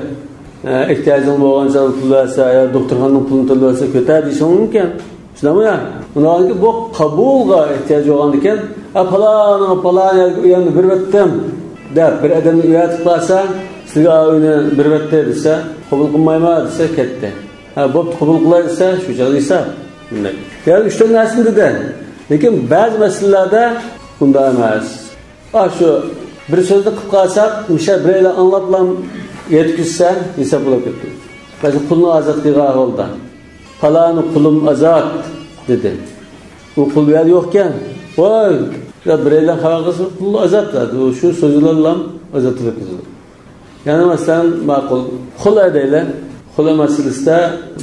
ئە، ئېھتىياجىڭ بولغان چاغدا پۇل بەرسە، يا دوختۇرخانىنىڭ پۇلىنى تۆلىۋەتسە، كۆتەر دېيىشىڭ مۇمكىن. شۇنداقمۇ يا؟ ئۇنىڭدىن كېيىن بۇ قوبۇلغا ئېھتىياج بولغاندىكىن، ئە، پالانىڭ، پالان يەرگە ئۆيۈمنى بېرىۋەتتىم دەپ، بىر ئادەمنى ئۆيەتىپ قالسا، سىلىگە ئا ئۆينى بېرىۋەتتى دېسە، قوبۇل قىلمايمەن دېسە، كەتتى. ھە، بوپتۇ، قوبۇل قىلاي دېسە، شۇ چاغدا ھېساب. بۇنداق. يەنى ئۈچ تۆت نەرسىنى دېدى. لېكىن بەزى مەسىلىلەردە بۇنداق ئەمەس. ئاشۇ بىر سۆزنى قىلىپ قالساق، مۇشۇ بىرەيلەن ئاڭلاپلا يەتكۈزسە، ھېساب بولۇپ كېتىدۇ. مەسىلەن، قۇلنى ئازاد قىلغان ئەھۋالدا، پالانى قۇلۇم ئازاد دېدى. ئۇ قۇل بۇ يەردە يوقكەن. ۋاي، يا بىرەيلەن خەۋەر قىلسا، قۇل ئازاد دېدى. ئۇ شۇ سۆز بىلەنلا ئازاد بولۇپ كېتىدۇ. يەنى مەسىلەن، ماقۇل، خۇلئە دەيلى. خۇلئە مەسىلىسىدە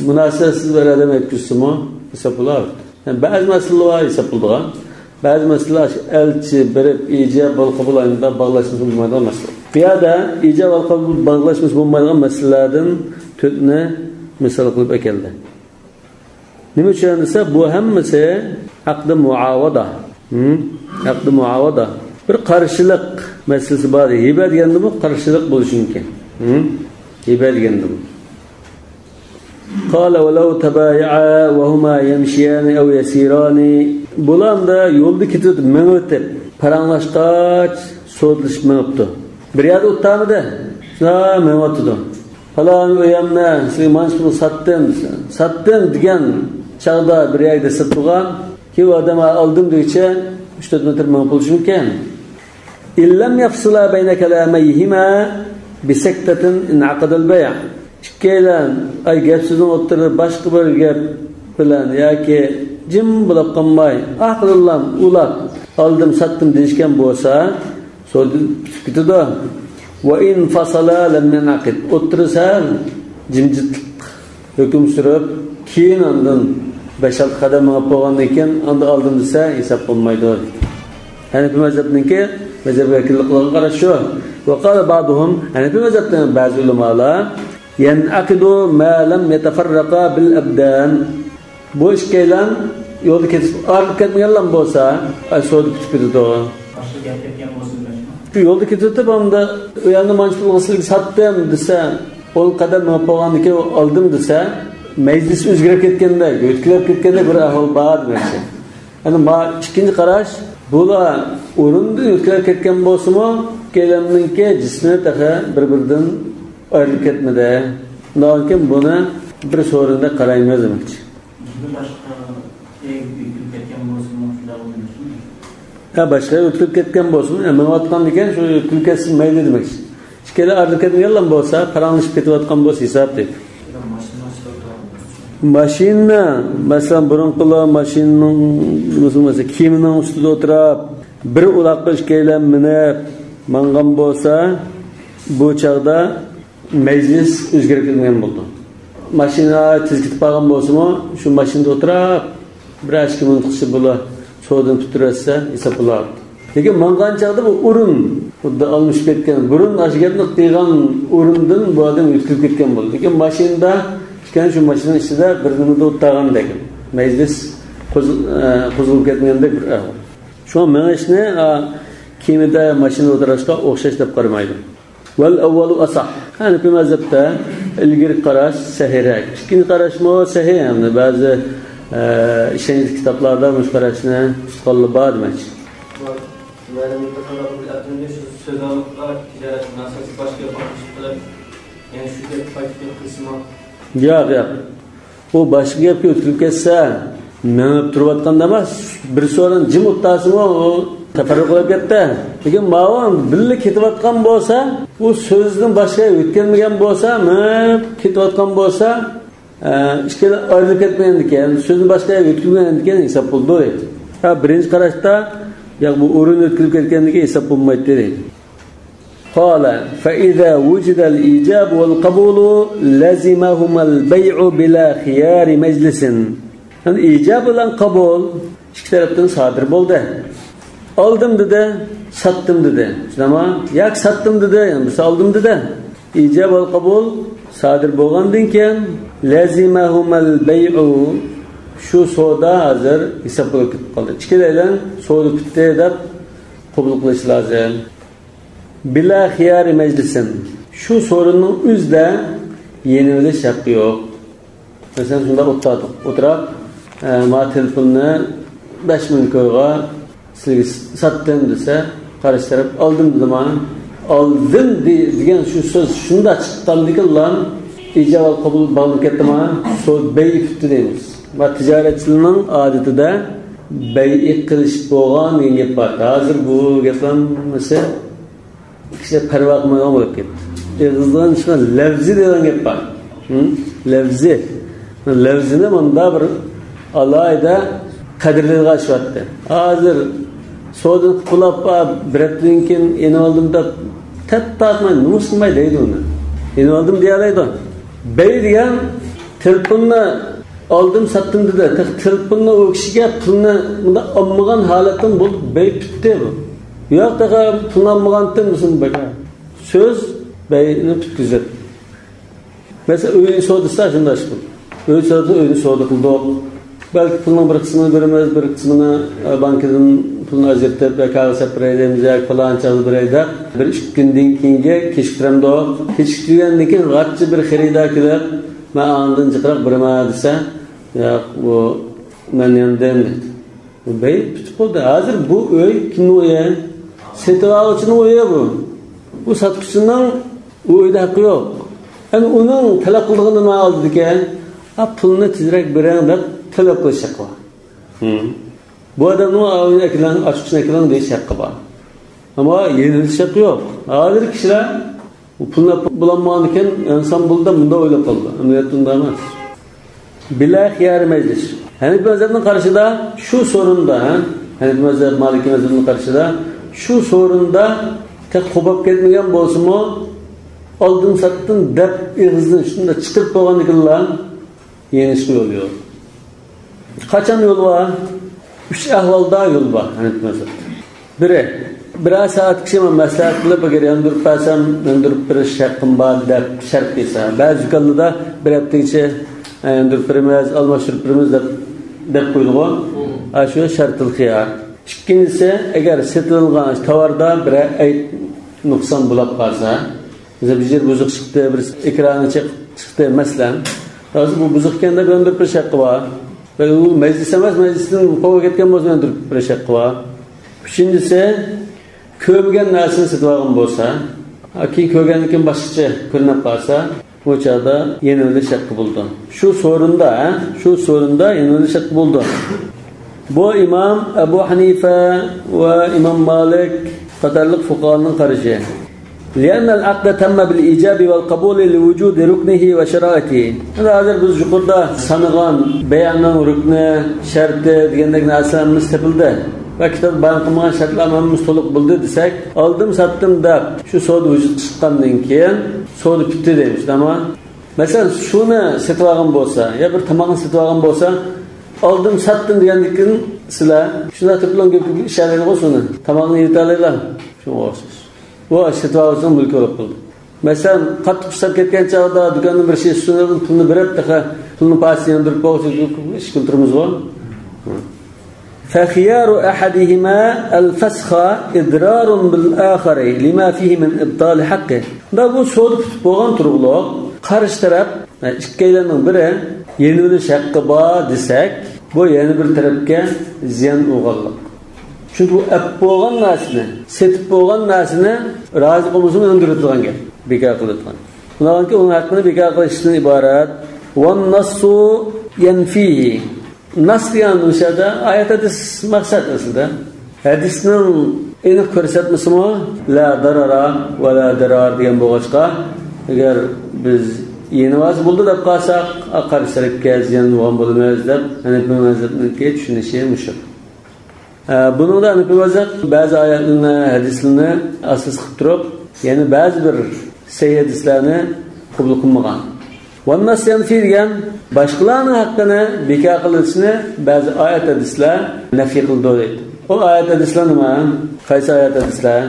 مۇناسىۋەتسىز بىر ئادەم يەتكۈزسىمۇ ھېساب بولار. يەنى بەزى مەسىلىلەر بار ھېساب بولىدىغان. بەزى مەسىلىلەر ئاشۇ ئەلچى بېرىپ، ئىجاب ۋەل قوبۇل ئاينىدا باغلاشمىسا بولمايدىغان مەسىلە. بۇ يەردە ئىجاب ۋەل قوبۇل باغلاشمىسا بولمايدىغان مەسىلىلەردىن تۆتنى مىسال قىلىپ ئەكەلدى. نېمە ئۈچۈن دېسە، بۇ ھەممىسى ھەقدە مۇئاۋادە. ھىم؟ ھەقدە مۇئاۋادە. بىر قارشىلىق مەسىلىسى بار. ھىبە دېگەندىمۇ قارشىلىق بولۇشى مۇمكىن. ھىم؟ ھىبە دېگەندىمۇ. قال ولو تبايعا وهما يمشيان أو يسيران. بۇلار ئەمدى يولدا كېتىۋېتىپ، مېڭىۋېتىپ، پاراڭلاشقاچ سودىلىشىپ مېڭىپتۇ. بىر يەردە ئولتۇرمىدى. شۇنداق مېڭىۋاتىدۇ. پالان ئۆيۈمنى سىزگە مانچە پۇلغا ساتتىم دېسە، ساتتىم دېگەن چاغدا بىر يەردە سېتىپ تۇرغان، كېيىن ئۇ ئادەم ئالدىم دېگۈچە ئۈچ تۆت مېتىر مېڭىپ بولۇشى مۇمكىن. إن لم يفصلا بين كلاميهما بسكتة انعقد البيع. ئىككىيلەن، ئاي، گەپ سۆزنىڭ ئوتتۇرىدا باشقا بىر گەپ بىلەن ياكى جىم بولۇپ قالماي، ئاخىرىنلام ئۇلاپ، ئالدىم، ساتتىم دېيىشكەن بولسا، سودا پۈتۈپ كېتىدۇ. وإن فصلا لم ينعقد. ئوتتۇرىسى سەل جىمجىتلىق ھۆكۈم سۈرۈپ، كېيىن ئاندىن بەش-ئالتە قەدەم مېڭىپ بولغاندىن كېيىن، ئاندىن ئالدىم دېسە، ھېساب بولمايدۇ. ھەنىپىي مەزھەپنىڭكى، مەزھەپ ۋەكىللىك قىلغان قاراش شۇ. وقال بعضهم، ھەنىپىي مەزھەپتىن بەزى ئۆلىمالار، ينعقد ما لم يتفرقا بالأبدان. بۇ ئىككىيلەن يولدا كېتىپ، ئايرىلىپ كەتمىگەنلا بولسا، ئاي، سودا پۈتۈپ كېتىدۇ. باشقا گەپ كەتكەن بولسا دېمەكچىمۇ؟ شۇ يولدا كېتىۋېتىپ، ئاندا ئۇ يەرنى مانچە پۇلغا سىلىگە ساتتىم دېسە، ئون قەدەم مېڭىپ بولغاندىن كېيىن ئالدىم دېسە، مەجلىس ئۆزگىرىپ كەتكەندەك، يۆتكىلەپ كەتكەندەك بىر ئەھۋال بار دېمەكچى. يەنى ما ئىككىنچى قاراش، بۇلار ئورنىدىن يۆتكىلەپ كەتكەن بولسىمۇ، ئىككىيلەننىڭكى جىسمى تېخى بىر-بىرىدىن ئايرىلىپ كەتمىدى. ئۇنداق بولغاندىكىن بۇنى بىر سورۇندا قارايمىز دېمەكچى. بۇنى باشقا ئۆيگە ئۆتۈپ كەتكەن بولسىمۇ شۇنداق بولمىدىكىن؟ ھە، باشقا ئۆتۈپ كەتكەن بولسىمۇ، يا مېڭىۋاتقاندىكىن شۇ ئۆتۈپ كەتسۇن مەيلى دېمەكچى. ئىككىيلەن ئايرىلىپ كەتمىگەنلا بولسا، پاراڭلىشىپ كېتىۋاتقان بولسا ھېساب دەيدۇ. ماشىنا، مەسىلەن، بۇرۇنقىلار ماشىنىنىڭ، مەسىلەن، كېمىنىڭ ئۈستىدە ئولتۇرۇپ، بىر ئۇلاققا ئىككىيلەن مىنىپ ماڭغان بولسا، بۇ چاغدا مەجلىس ئۆزگىرىپ كەتمىگەن بولىدۇ. ماشىنا تېز كېتىپ قالغان بولسىمۇ، شۇ ماشىنىدا ئولتۇرۇپ، بىر ئىككى مىنۇتقىچە بۇلار سودىنى پۈتتۈرۈۋەتسە، ھېساب بولار. لېكىن ماڭغان چاغدا بۇ ئورۇن خۇددى ئالمىشىپ كەتكەن. بۇرۇن ئاشۇ گەپنى قىلغان ئورۇندىن بۇ ئادەم يۆتكىلىپ كەتكەن بولىدۇ. لېكىن ماشىنىدا ئىكەن، شۇ ماشىنا ئىچىدە بىر نېمىدە ئولتۇرغاندەك. مەجلىس قوز-، ئە، قوزغىلىپ كەتمىگەندەك بىر ئەھۋال. شۇڭا مېڭىشنى، ئا، كېمىدە، ماشىنىدا ئولتۇرۇشقا ئوخشاش دەپ قارىمايدۇ. والأول أصح. ھەنىپىي مەزھەپتە ئىلگىرىكى قاراش سەھىھرەك. ئىككىنچى قاراشمۇ سەھىھ، يەنى بەزى، ئە، ئىشەنچلىك كىتابلاردا مۇشۇ قاراشنى تۇتقانلار بار دېمەكچى. ما لم يتفرق بالأبدان، شۇ سۆزلەرنى تىجارەت مۇناسىۋىتى باشقا گەپ قىلىپ، يەنە شۇ گەپ قايتا گەپ قىلسىمۇ؟ ياق، ياق. ئۇ باشقا گەپكە ئۆتۈلۈپ كەتسە، مېڭىپ تۇرۇۋاتقاندا ئەمەس، بىر سورۇن جىم ئولتۇرسىمۇ، ئۇ تەپەررۇق بولۇپ كەتتى. لېكىن ماۋۇ بىللە كېتىۋاتقان بولسا، ئۇ سۆزدىن باشقا ئۆتكەلمىگەن بولسا، مېڭىپ كېتىۋاتقان بولسا، ئە، ئىككىلا ئايرىلىپ كەتمىگەندىكىن، سۆزنى باشقا يەرگە ئۆتكۈزمىگەندىكىن ھېساب بولىدۇ دەيدۇ. ھە، بىرىنچى قاراشتا، ياق، بۇ ئورۇن ئۆتكۈزۈپ كەتكەندىكىن ھېساب بولمايتتى دەيدۇ. قال، فإذا وجد الإيجاب والقبول لزمهما البيع بلا خيار مجلس. يەنى ئىجاب بىلەن قوبۇل ئىككى تەرەپتىن سادىر بولدى. ئالدىم دېدى، ساتتىم دېدى. شۇنداقمۇ؟ ياكى ساتتىم دېدى، يەنە بىرسى ئالدىم دېدى. ئىجاب ۋە قوبۇل سادىر بولغاندىن كېيىن، لزمهما البيع، شۇ سودا ھازىر ھېساب بولۇپ كېتىپ قالدى. ئىككىلەيلەن سودا پۈتتى دەپ قوبۇل قىلىش لازىم. بلا خيار مجلس، شۇ سورۇننىڭ ئۆزىدە يېنىۋېلىش ھەققى يوق. مەسىلەن، شۇنداق ئولتۇردۇق. ئولتۇرۇپ، ئە، ما تېلېفوننى بەش مىڭ كويغا سىزگە ساتتىم دېسە، قارشى تەرەپ ئالدىم دېدى مانا. ئالدىم دې-، دېگەن شۇ سۆز شۇنداق چىققاندىكىنلا ئىجاب ۋە قوبۇل باغلىنىپ كەتتى مانا. سودا بەي پۈتتى دەيمىز. ما تىجارەتچىلەرنىڭ ئادىتىدە بەي قىلىشىپ بولغان دېگەن گەپ بار. ھازىر بۇ گەپلەرنى كىشىلەر پەرۋا قىلمايدىغان بولۇپ كەتتى. ئېغىزدىن چىققان لەۋزى دېگەن گەپ بار. ھە؟ لەۋزى. لەۋزىنى مۇندا بىر ئالاھىدە قەدىرلەيدىغان ئىش بارتتى. ھازىر سودىنى قىلىپ بولۇپ، بىر ھەپتىدىن كېيىن ئېلىۋالدىم دەپ تەت تارتماي، نومۇس قىلماي دەيدۇ ئۇنى. ئېلىۋالدىم دېيەلەيدۇ. بەي دېگەن تېلېفوننى ئالدىم، ساتتىم دېدى. تېخى تېلېفوننى ئۇ كىشىگە پۇلنى مۇنداق ئالمىغان ھالەتتىن بولدى، بەي پۈتتى بۇ. ياق، تېخى پۇلنى ئالمىغانتىم دېسۇن بەكە. سۆز بەينى پۈتكۈزدى. مەسىلەن، ئۆي سودىسىدا شۇنداق ئىش بولدى. ئۆي سودىسى، ئۆينى سودا قىلدۇق. بەلكى پۇلنىڭ بىر قىسمىنى بېرىمىز، بىر قىسمىنى، ئە، بانكىدىن پۇلنى ئاجرىتىپ يا كاغىز سېلىپ بېرەي دەيمىز ياكى پالانچى ئالدى بېرەي دەپ، بىر ئىككى كۈندىن كېيىنگە كېچىكتۈرەمدۇق. كېچىكتۈرگەندىن كېيىن غاچچى بىر خېرىدار كېلىپ، مەن ئاندىن جىقراق بېرىمەن دېسە، ياق، بۇ مەن ياندىم دەيدۇ. بۇ بەي پۈتۈپ بولدى. ھازىر بۇ ئۆي كىمنىڭ ئۆيى؟ سېتىۋالغۇچىنىڭ ئۆيى بۇ. بۇ ساتقۇچىنىڭ ئۇ ئۆيدە ھەققى يوق. ئەمدى ئۇنىڭ تەلەپ قىلىدىغىنى نېمە ئالدىدىكەن؟ ھە، پۇلنى تېزرەك بېرىڭ دەپ تەلەپ قىلىش ھەققى بار. ھىم. بۇ ئادەمنىڭ ئۆينى ئەكېلىڭ، ئاچقۇچىنى ئەكېلىڭ دېيىش ھەققى بار. ئەمما يېنىۋېلىش ھەققى يوق. ھازىر كىشىلەر بۇ پۇلنى بولالمىغاندىكىن ئىنسان بولدى مۇنداق ئويلاپ قالدى. ئەمەلىيەتتە ئۇنداق ئەمەس. بىلا خىيار مەجلىس. ھەنىپىي مەزھەپنىڭ قارىشىدا شۇ سورۇندا، ھە؟ ھەنىپىي مەزھەپ، مالىكىي مەزھەپنىڭ قارىشىدا شۇ سورۇندا تېخى قوبۇپ كەتمىگەن بولسىمۇ، ئالدىن ساتتىن دەپ ئېغىزدىن شۇنداق چىقىرىپ قويغاندىكىنلا يېنىشقا يول يوق. قاچان يول بار؟ ئۈچ ئەھۋالدا يول بار ھەنىپىي مەزھەپتە. بىرى، بىرەر سائەت كىشى مەن مەسلىھەت قىلىپ، ئەگەر ياندۇرۇپ بەرسەم، ياندۇرۇپ بېرىش ھەققىم بار دەپ شەرت قىلسا، بەزى دۇكانلاردا بىر ھەپتىگىچە، ئە، ياندۇرۇپ بېرىمىز، ئالماشتۇرۇپ بېرىمىز دەپ، دەپ قويىدىغۇ. مم. ئاشۇ شەرتىل خىيار. ئىككىنچىسى، ئەگەر سېتىلغان تاۋاردا بىرەر ئەيىب نۇقسان بولاپ قالسا، مەسىلەن، بىر يېرى بۇزۇق چىقتى، بىر ئېكرانى چىق-، چىقتى، مەسىلەن. ھازىر بۇ بۇزۇق ئىكەن دەپ ياندۇرۇپ بېرىش ھەققى بار. بەلكى ئۇ مەجلىس ئەمەس، مەجلىستىن قويۇپ كەتكەن بولسا ياندۇرۇپ بېرىش ھەققى بار. ئۈچىنچىسى، كۆرمىگەن نەرسىنى سېتىۋالغان بولسا، كېيىن كۆرگەندىن كېيىن باشقىچە كۆرۈنۈپ قالسا، بۇ چاغدا يېنىۋېلىش ھەققى بولىدۇ. شۇ سورۇندا، ھە؟ شۇ سورۇندا يېنىۋېلىش ھەققى بولىدۇ. بۇ ئىمام ئەبۇ ھەنىفە ۋە ئىمام مالىك قاتارلىق فۇقاھانىڭ قارىشى. لأن العقد تم بالإيجاب والقبول لوجود ركنه وشرائطه. ھازىر بىز يۇقىرىدا سانىغان بەيئنىڭ رۇكنى، شەرتى دېگەندەك نەرسىلەر ھەممىسى تېپىلدى. ۋە كىتابتا بايان قىلمىغان شەرتلەر ھەممىسى تولۇق بولدى دېسەك، ئالدىم ساتتىم دەپ شۇ سودا ۋۇجۇدقا چىققاندىن كېيىن سودا پۈتتى دەيمىز، ئەمما مەسىلەن، سۇنى سېتىۋالغان بولسا، يا بىر تاماقنى سېتىۋالغان بولسا، ئالدىم ساتتىم دېگەندىن كېيىن سىلەر شۇنداق تۆپلەڭ گۆپۈپ ئىچەلەيدىغۇ سۇنى. تاماقنى يېۋېتەلەيلا. شۇنىڭغا ئوخشاش. بۇ سېتىۋالغۇچىنىڭ مۈلكى بولۇپ قالدى. مەسىلەن، قاتتىق ئۇسساپ كەتكەن چاغدا دۇكاندىن بىر شېشە سۇنى پۇلنى بېرىپ، تېخى پۇلنىڭ پارچىسىنى ياندۇرۇپ بولغۇچە ئىش قىلىپ تۇرىمىزغۇ. فخيار أحدهما الفسخ إضرار بالآخر لما فيه من إبطال حقه. مۇنداق بۇ سودا پۈتۈپ بولغان تۇرۇقلۇق، قارشى تەرەپ، ئىككىيلەننىڭ بىرى يېنىۋېلىش ھەققى بار دېسەك، بۇ يەنە بىر تەرەپكە زىيان ئۇرغانلىق. چۈنكى ئۇ ئەپ بولغان نەرسىنى، سېتىپ بولغان نەرسىنى رازى بولمىسىمۇ ئۆندۈرۈۋېتىدىغان گەپ، بىكار قىلىۋېتىدىغان. بۇنىڭكى ئۇنىڭ ھەققىنى بىكار قىلىشتىن ئىبارەت. والنص ينفيه. ناس دېگەن مۇشۇ يەردە ئايەت ھەدىس مەقسەت ئەسلىدە. ھەدىسنىڭ ئېنىق كۆرسەتمىسىمۇ لا ضرر ولا ضرار دېگەن بولغاچقا، ئەگەر بىز يېنىۋالسا بولدى دەپ قالساق، قارشى تەرەپكە زىيان بولغان بولىمىز دەپ ھەنەفىي مەزھەپنىڭكى چۈشىنىشى مۇشۇ. ئە، بۇنىڭدا ھەنەفىي مەزھەپ بەزى ئايەتلەرنى، ھەدىسلەرنى ئاساس قىلىپ تۇرۇپ، يەنە بەزى بىر سەھىھ ھەدىسلەرنى قوبۇل قىلمىغان. ۋەننەسسۇ يەنفى دېگەن باشقىلارنىڭ ھەققىنى بىكار قىلىشنى بەزى ئايەت ھەدىسلەر نەفىي قىلىدۇ دەيدۇ. ئۇ ئايەت ھەدىسلەر نېمە؟ قايسى ئايەت ھەدىسلەر؟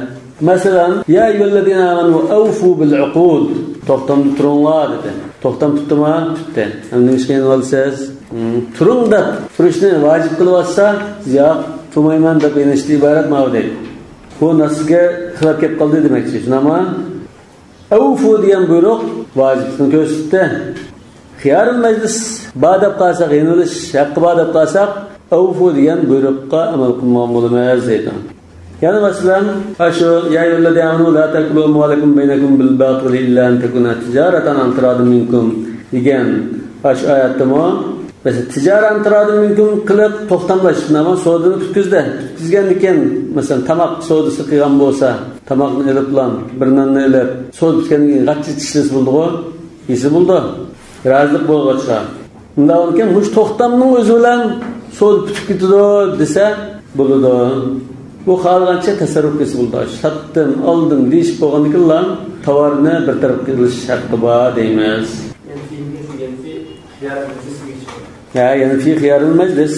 مەسىلەن، يا أيها الذين آمنوا أوفوا بالعقود، توختامدا تۇرۇڭلار دېدى. توختام پۈتتىما؟ پۈتتى. ئەمدى نېمىشقا يېنىۋالىسىز؟ ھىم، تۇرۇڭ دەپ تۇرۇشنى ۋاجىپ قىلىۋاتسا، ياق، تۇرمايمەن دەپ يېنىشتىن ئىبارەت ماۋۇ دەيدۇ. بۇ نەسكە خىلاپ كېلىپ قالدى دېمەكچى، شۇنداقمۇ؟ ئەۋفۇ دېگەن بۇيرۇق ۋاجىپلىقنى كۆرسىتتى. خىيارۇل مەجلىس بار دەپ قالساق، يېنىۋېلىش ھەققى بار دەپ قالساق، ئەۋفۇ دېگەن بۇيرۇققا ئەمەل قىلمىغان بولىمىز دەيدۇ. يەنە مەسىلەن، ئاشۇ، يا أيها الذين آمنوا لا تأكلوا أموالكم بينكم بالباطل إلا أن تكون تجارة عن تراض منكم دېگەن ئاشۇ ئايەتتىمۇ، مەسىلەن، تىجارەن تىرادىن مىنكۇم قىلىپ توختاملاشتى، ئەمما سودىنى پۈتكۈزدى. پۈتكۈزگەندىن كېيىن، مەسىلەن، تاماق سودىسى قىلغان بولسا، تاماقنى ئېلىپلا، بىر ناننى ئېلىپ، سودا پۈتكەندىن كېيىن غاچچا چىشلىسە بولىدىغۇ؟ يېسە بولىدۇ. رازىلىق بولغاچقا. ئۇنداق بولغاندىكىن، مۇشۇ توختامنىڭ ئۆزى بىلەن سودا پۈتۈپ كېتىدۇ دېسە، بولىدۇ. بۇ خالىغانچە تەسەررۇپ قىلسا بولىدۇ. ساتتىم، ئالدىم دېيىشىپ بولغاندىن كېيىنلا، تاۋارنى بىر تەرەپ قىلىش ھەققى بار دەيمىز. يەنفى، يەنفى خىيار مەجلىس دېگەن. ھە، يەنفى خىيار مەجلىس.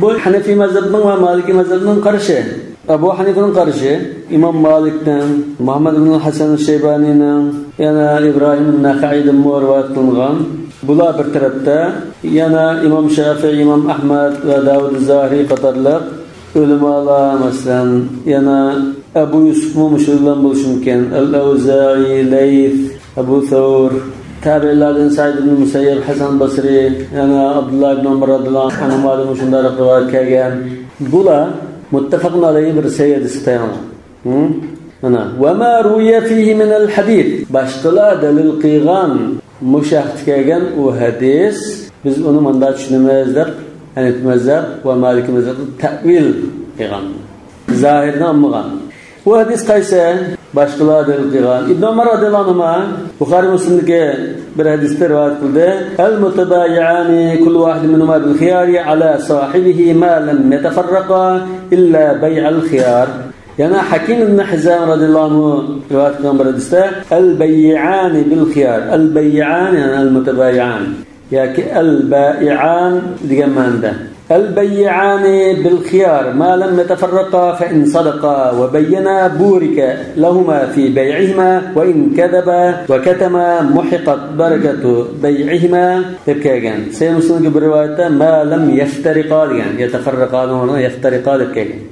بۇ ھەنەفىي مەزھەپنىڭ ۋە مالىكىي مەزھەپنىڭ قارىشى. ئەبۇ ھەنىفىنىڭ قارىشى، ئىمام مالىكنىڭ، مۇھەممەد ئىبن ھەسەن شەيبانىنىڭ، يەنە ئىبراھىم نەخەئىدىنمۇ رىۋايەت قىلىنغان. بۇلار بىر تەرەپتە، يەنە ئىمام شافىئى، ئىمام ئەھمەد ۋە داۋۇد زاھىرى قاتارلىق ئۆلىمالار، مەسىلەن، يەنە ئەبۇ يۈسۈفمۇ مۇشۇ بىلەن بولۇشى مۇمكىن. ئەل ئەۋزائى، لەيس، ئەبۇ سەۋر، تابىئىنلاردىن سەئىد ئىبن مۇسەييەب، ھەسەن بەسرى، يەنە ئابدۇللا ئىبن ئۆمەر رەزىياللاھۇ ئەنھۇملاردىن مۇشۇنداق رىۋايەت كەلگەن. بۇلار مۇتتەپەقۇن ئەلەيھى بىر سەھىھ ھەدىسكە تايانغان. ھە؟ مانا، ۋەما رۇۋىيە فىھى مىنەل ھەدىس. باشقىلار دەلىل قىلغان مۇشۇ ھەقتە كەلگەن ئۇ ھەدىس، بىز ئۇنى مۇنداق چۈشىنىمىز دەپ، ھەنەفىي مەزھەپ ۋە مالىكىي مەزھەپنى تەئۋىل قىلغان. زاھىرنى ئالمىغان. بۇ ھەدىس قايسى؟ باشقىلار دەلىل قىلغان. ئىبن ئۆمەر رەزىياللاھۇ ئەنھۇما، بۇخارىي مۇسلىمدىكى بىر ھەدىستە رىۋايەت قىلدى. ئەل مۇتەبايىئانى كۇللۇ ۋاھىدىن مىنھۇما بىل خىيارى ئەلا ساھىبىھى ما لەم يەتەفەررەقا ئىللا بەيئەل خىيار. يەنە ھەكىم ئىبن ھىزام رەزىياللاھۇ ئەنھۇ رىۋايەت قىلغان بىر ھەدىستە، ئەل بەيئانى بىل خىيار. ئەل بەيئان، يەنى ئەل مۇتەبايىئان. ياكى ئەل بەئىئان دېگەن مەنىدە. ئەل بەيئانى بىل خىيار ما لەم يەتەفەررەقا فەئىن سەدەقا ۋە بەييەنا بۇرىكە لەھۇما فى بەيئىھىما ۋە ئىن كەزەبا ۋە كەتەما مۇھىقەت بەرىكەتۇ بەيئىھىما دەپ كەلگەن. سەھىھ مۇسلىمدىكى بىر رىۋايەتتە ما لەم يەفتەرىقا دېگەن. يەتەفەررەقانىڭ ئورنىغا يەفتەرىقا دەپ كەلگەن.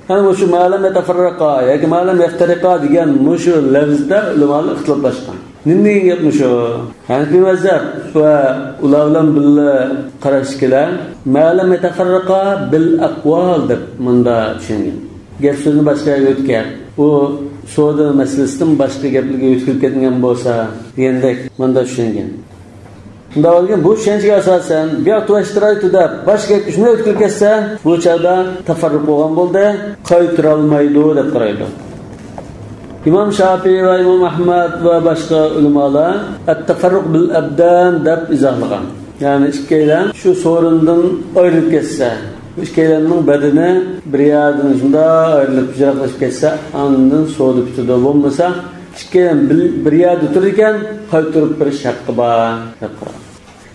ئەنە مۇشۇ ما لەم يەتەفەررەقا ياكى ما لەم يەفتەرىقا دېگەن مۇشۇ لەۋزدە ئۆلىمالار ئىختىلاپلاشقان. نېمە دېگەن گەپ مۇشۇ؟ ھەنەفىي مەزھەپ ۋە ئۇلار بىلەن بىللە قاراشتىكىلەر ما لەم يەتەفەررەقا بىل ئەقۋال دەپ مۇندا چۈشەنگەن. گەپ سۆزنى باشقا يەرگە يۆتكەپ، ئۇ سودا مەسىلىسىدىن باشقا گەپلەرگە يۆتكىلىپ كەتمىگەن بولسا دېگەندەك مۇندا چۈشەنگەن. شۇنداق بولغان، بۇ چۈشەنچىگە ئاساسەن، بۇ ياق تۇراشتۇرايتۇ دەپ، باشقا گەپ ئۈچۈن ئۆتكۈزۈپ كەتسە، بۇ چاغدا تەفەررۇق بولغان بولدى، قايتۇرالمايدۇ دەپ قارايدۇ. ئىمام شافىئى ۋە ئىمام ئەھمەد ۋە باشقا ئۆلىمالار ئەت-تەفەررۇق بىل ئەبدان دەپ ئىزاھلىغان. يەنى ئىككىيلەن شۇ سورۇندىن ئايرىلىپ كەتسە، بۇ ئىككىيلەننىڭ بەدىنى بىر يەردىن شۇنداق ئايرىلىپ، يىراقلىشىپ كەتسە، ئاندىن سودا پۈتىدۇ. بولمىسا، ئىككىيلەن بىر، بىر يەردە تۇرىدىكەن، قايتۇرۇپ بېرىش ھەققى بار، دەپ قارىغان.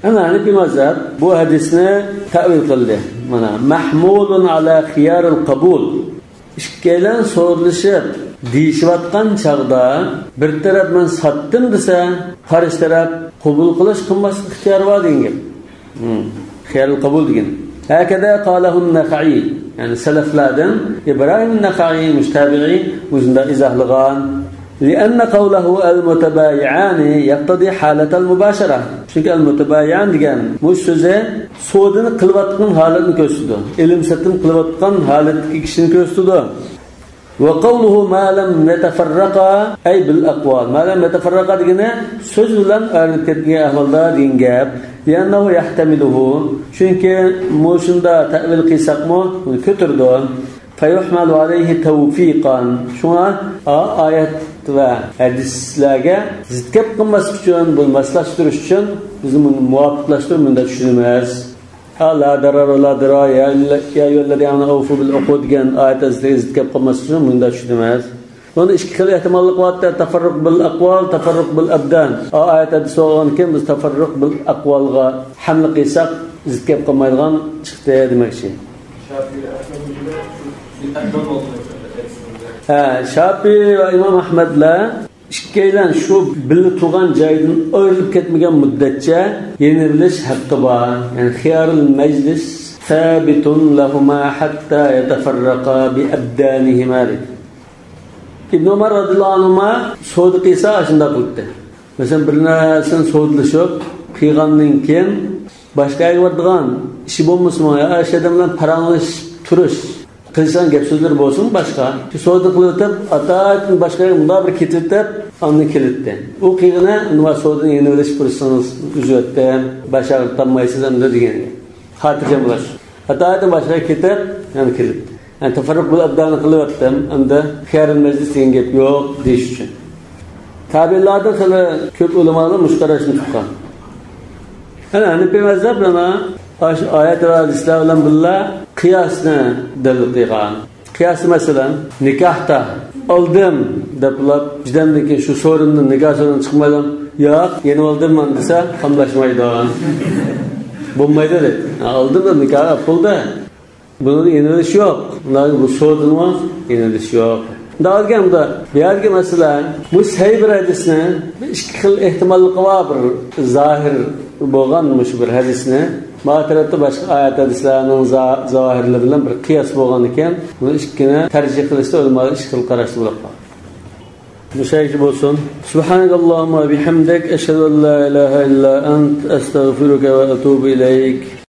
ئەنە ھەنەفىي مەزھەپ بۇ ھەدىسنى تەئۋىل قىلدى. مانا، مەھمۇلۇن ئەلا خىيارىل قەبۇل. ئىككىيلەن سودىلىشىپ، دېيىشىۋاتقان چاغدا بىر تەرەپ مەن ساتتىم دېسە، قارشى تەرەپ قوبۇل قىلىش، قىلماسلىق ئىختىيارى بار دېگەن گەپ. ھىم، خىيارىل قەبۇل دېگەن. ھەكەزا قالەھۇن نەخەئىي. يەنى سەلەفلەردىن ئىبراھىم نەخەئىي مۇشۇ تابىئىي مۇشۇنداق ئىزاھلىغان. لىئەننە قەۋلەھۇ ئەل مۇتەبايىئانى يەقتەزى ھالەتەل مۇباشەرە. چۈنكى ئەل مۇتەبايىئان دېگەن مۇشۇ سۆزى سودىنى قىلىۋاتقان ھالەتنى كۆرسىتىدۇ. ئېلىم-سېتىم قىلىۋاتقان ھالەتتىكى كىشىنى كۆرسىتىدۇ. ۋە قەۋلۇھۇ ما لەم يەتەفەررەقا ئەي بىل ئەقۋال. ما لەم يەتەفەررەقا دېگىنى سۆز بىلەن ئايرىلىپ كەتمىگەن ئەھۋالدا دېگەن گەپ. لىئەننەھۇ يەھتەمىلۇھۇ. چۈنكى مۇشۇنداق تەئۋىل قىلساقمۇ بۇنى كۆتۈرىدۇ. فيحمل عليه توفيقا. شۇڭا ئا-، ئايەت ۋە ھەدىسلەرگە زىت كەپ قىلماسلىق ئۈچۈن، بۇنى ماسلاشتۇرۇش ئۈچۈن بىز بۇنى مۇۋاپىقلاشتۇرۇپ مۇنداق چۈشىنىمىز. ھا، لا دەرەر ۋە لا دىرار، يا، يا ئەييۇھەللەزىنە ئامەنۇ ئەۋفۇ بىل ئۇقۇد دېگەن ئايەت ھەدىسلەرگە زىت كەپ قىلماسلىق ئۈچۈن مۇنداق چۈشىنىمىز. بۇنىڭدا ئىككى خىل ئېھتىماللىق بار، تەفەررۇق بىل ئەقۋال، تەفەررۇق بىل ئەبدان. ئا، ئايەت ھەدىس بولغاندىكىن بىز تەفەررۇق بىل ئەقۋالغا ھەملە قىلساق، زىت كەپ قىلمايدىغان چىقتى دېمەكچى. ھە، شاپىئى ۋە ئىمام ئەھمەدلەر ئىككىيلەن شۇ بىللە تۇرغان جايدىن ئايرىلىپ كەتمىگەن مۇددەتچە يېنىۋېلىش ھەققى بار. يەنى خىيارۇل مەجلىس سابىتۇن لەھۇما ھەتتا يەتەفەررەقا بىئەبدانىھىما دېدى. ئىبن ئۆمەر رەزىيەللاھۇ ئەنھۇما سودا قىلسا ئاشۇنداق قىلاتتى. مەسىلەن، بىر نەرسىنى سودىلىشىپ قىلغاندىن كېيىن باشقا يەرگە بارىدىغان ئىشى بولمىسىمۇ، يا ئاشۇ ئادەم بىلەن پاراڭلىشىپ تۇرۇش، قىلىشىدىغان گەپ سۆزلىرى بولسىمۇ باشقا. شۇ سودا قىلىۋېتىپ، ئاتايىتىن باشقا يەرگە مۇنداق بىر كېتىۋېتىپ، ئاندىن كېلەتتى. ئۇ قىلغىنى، ئۇنىڭ سودىنى يېنىۋېلىش پۇرسىتىڭىز ئۈزۈۋەتتىم، باشقا تاپمايسىز ئەمدى دېگەن. خاتىرجەم بولۇش. ئاتايىتىن باشقا كېتىپ، يەنە كېلىپ. يەنى تەفەررۇق بىل ئەبدانى قىلىۋەتتىم، ئەمدى خىيارۇل مەجلىس دېگەن گەپ يوق دېيىش ئۈچۈن. تابىئىنلاردىن خېلى كۆپ ئۆلىمالار مۇشۇ قاراشنى تۇتقان. يەنە ھەنىپىي مەزھەپ مانا ئاشۇ ئايەت ۋە ھەدىسلەر بىلەن بىللە قىياسنى دەلىل قىلغان. قىياسى مەسىلەن، نىكاھتا ئالدىم دەپلا جۈدەمدىن كېيىن شۇ سورۇندىن نىكاھ سورۇنى چىقمايدۇ. ياق، يېنىۋالدىم مانا دېسە، قاملاشمايدۇ. بولمايدۇ دەيدۇ. ھە، ئالدىم دەپ نىكاھ بولدى. بۇنىڭدا يېنىۋېلىش يوق. ئۇنداق بۇ سودىنىمۇ يېنىۋېلىش يوق. دەۋاتكەن بۇ يەردىكى مەسىلە، بۇ سەي بىر ھەدىسنى بىر ئىككى خىل ئېھتىماللىقى بار، بىر زاھىر بولغان مۇشۇ بىر ھەدىسنى، ما تەرەپتە باشقا ئايەت ھەدىسلەرنىڭ زا-، زاھىرلىرى بىلەن بىر قىياس بولغاندىكىن، بۇنى ئىككىنى تەرجىھ قىلىشتا ئۆلىمالار ئىككى خىل قاراشتا بولۇپ قالغان. مۇشۇ يەرگىچە بولسۇن. سۇبھانەكەللاھۇممە ۋە بىھەمدىك، ئەشھەدۇ ئەن لا ئىلاھە ئىللا ئەنت، ئەستەغفىرۇكە ۋە ئەتۇبۇ ئىلەيك.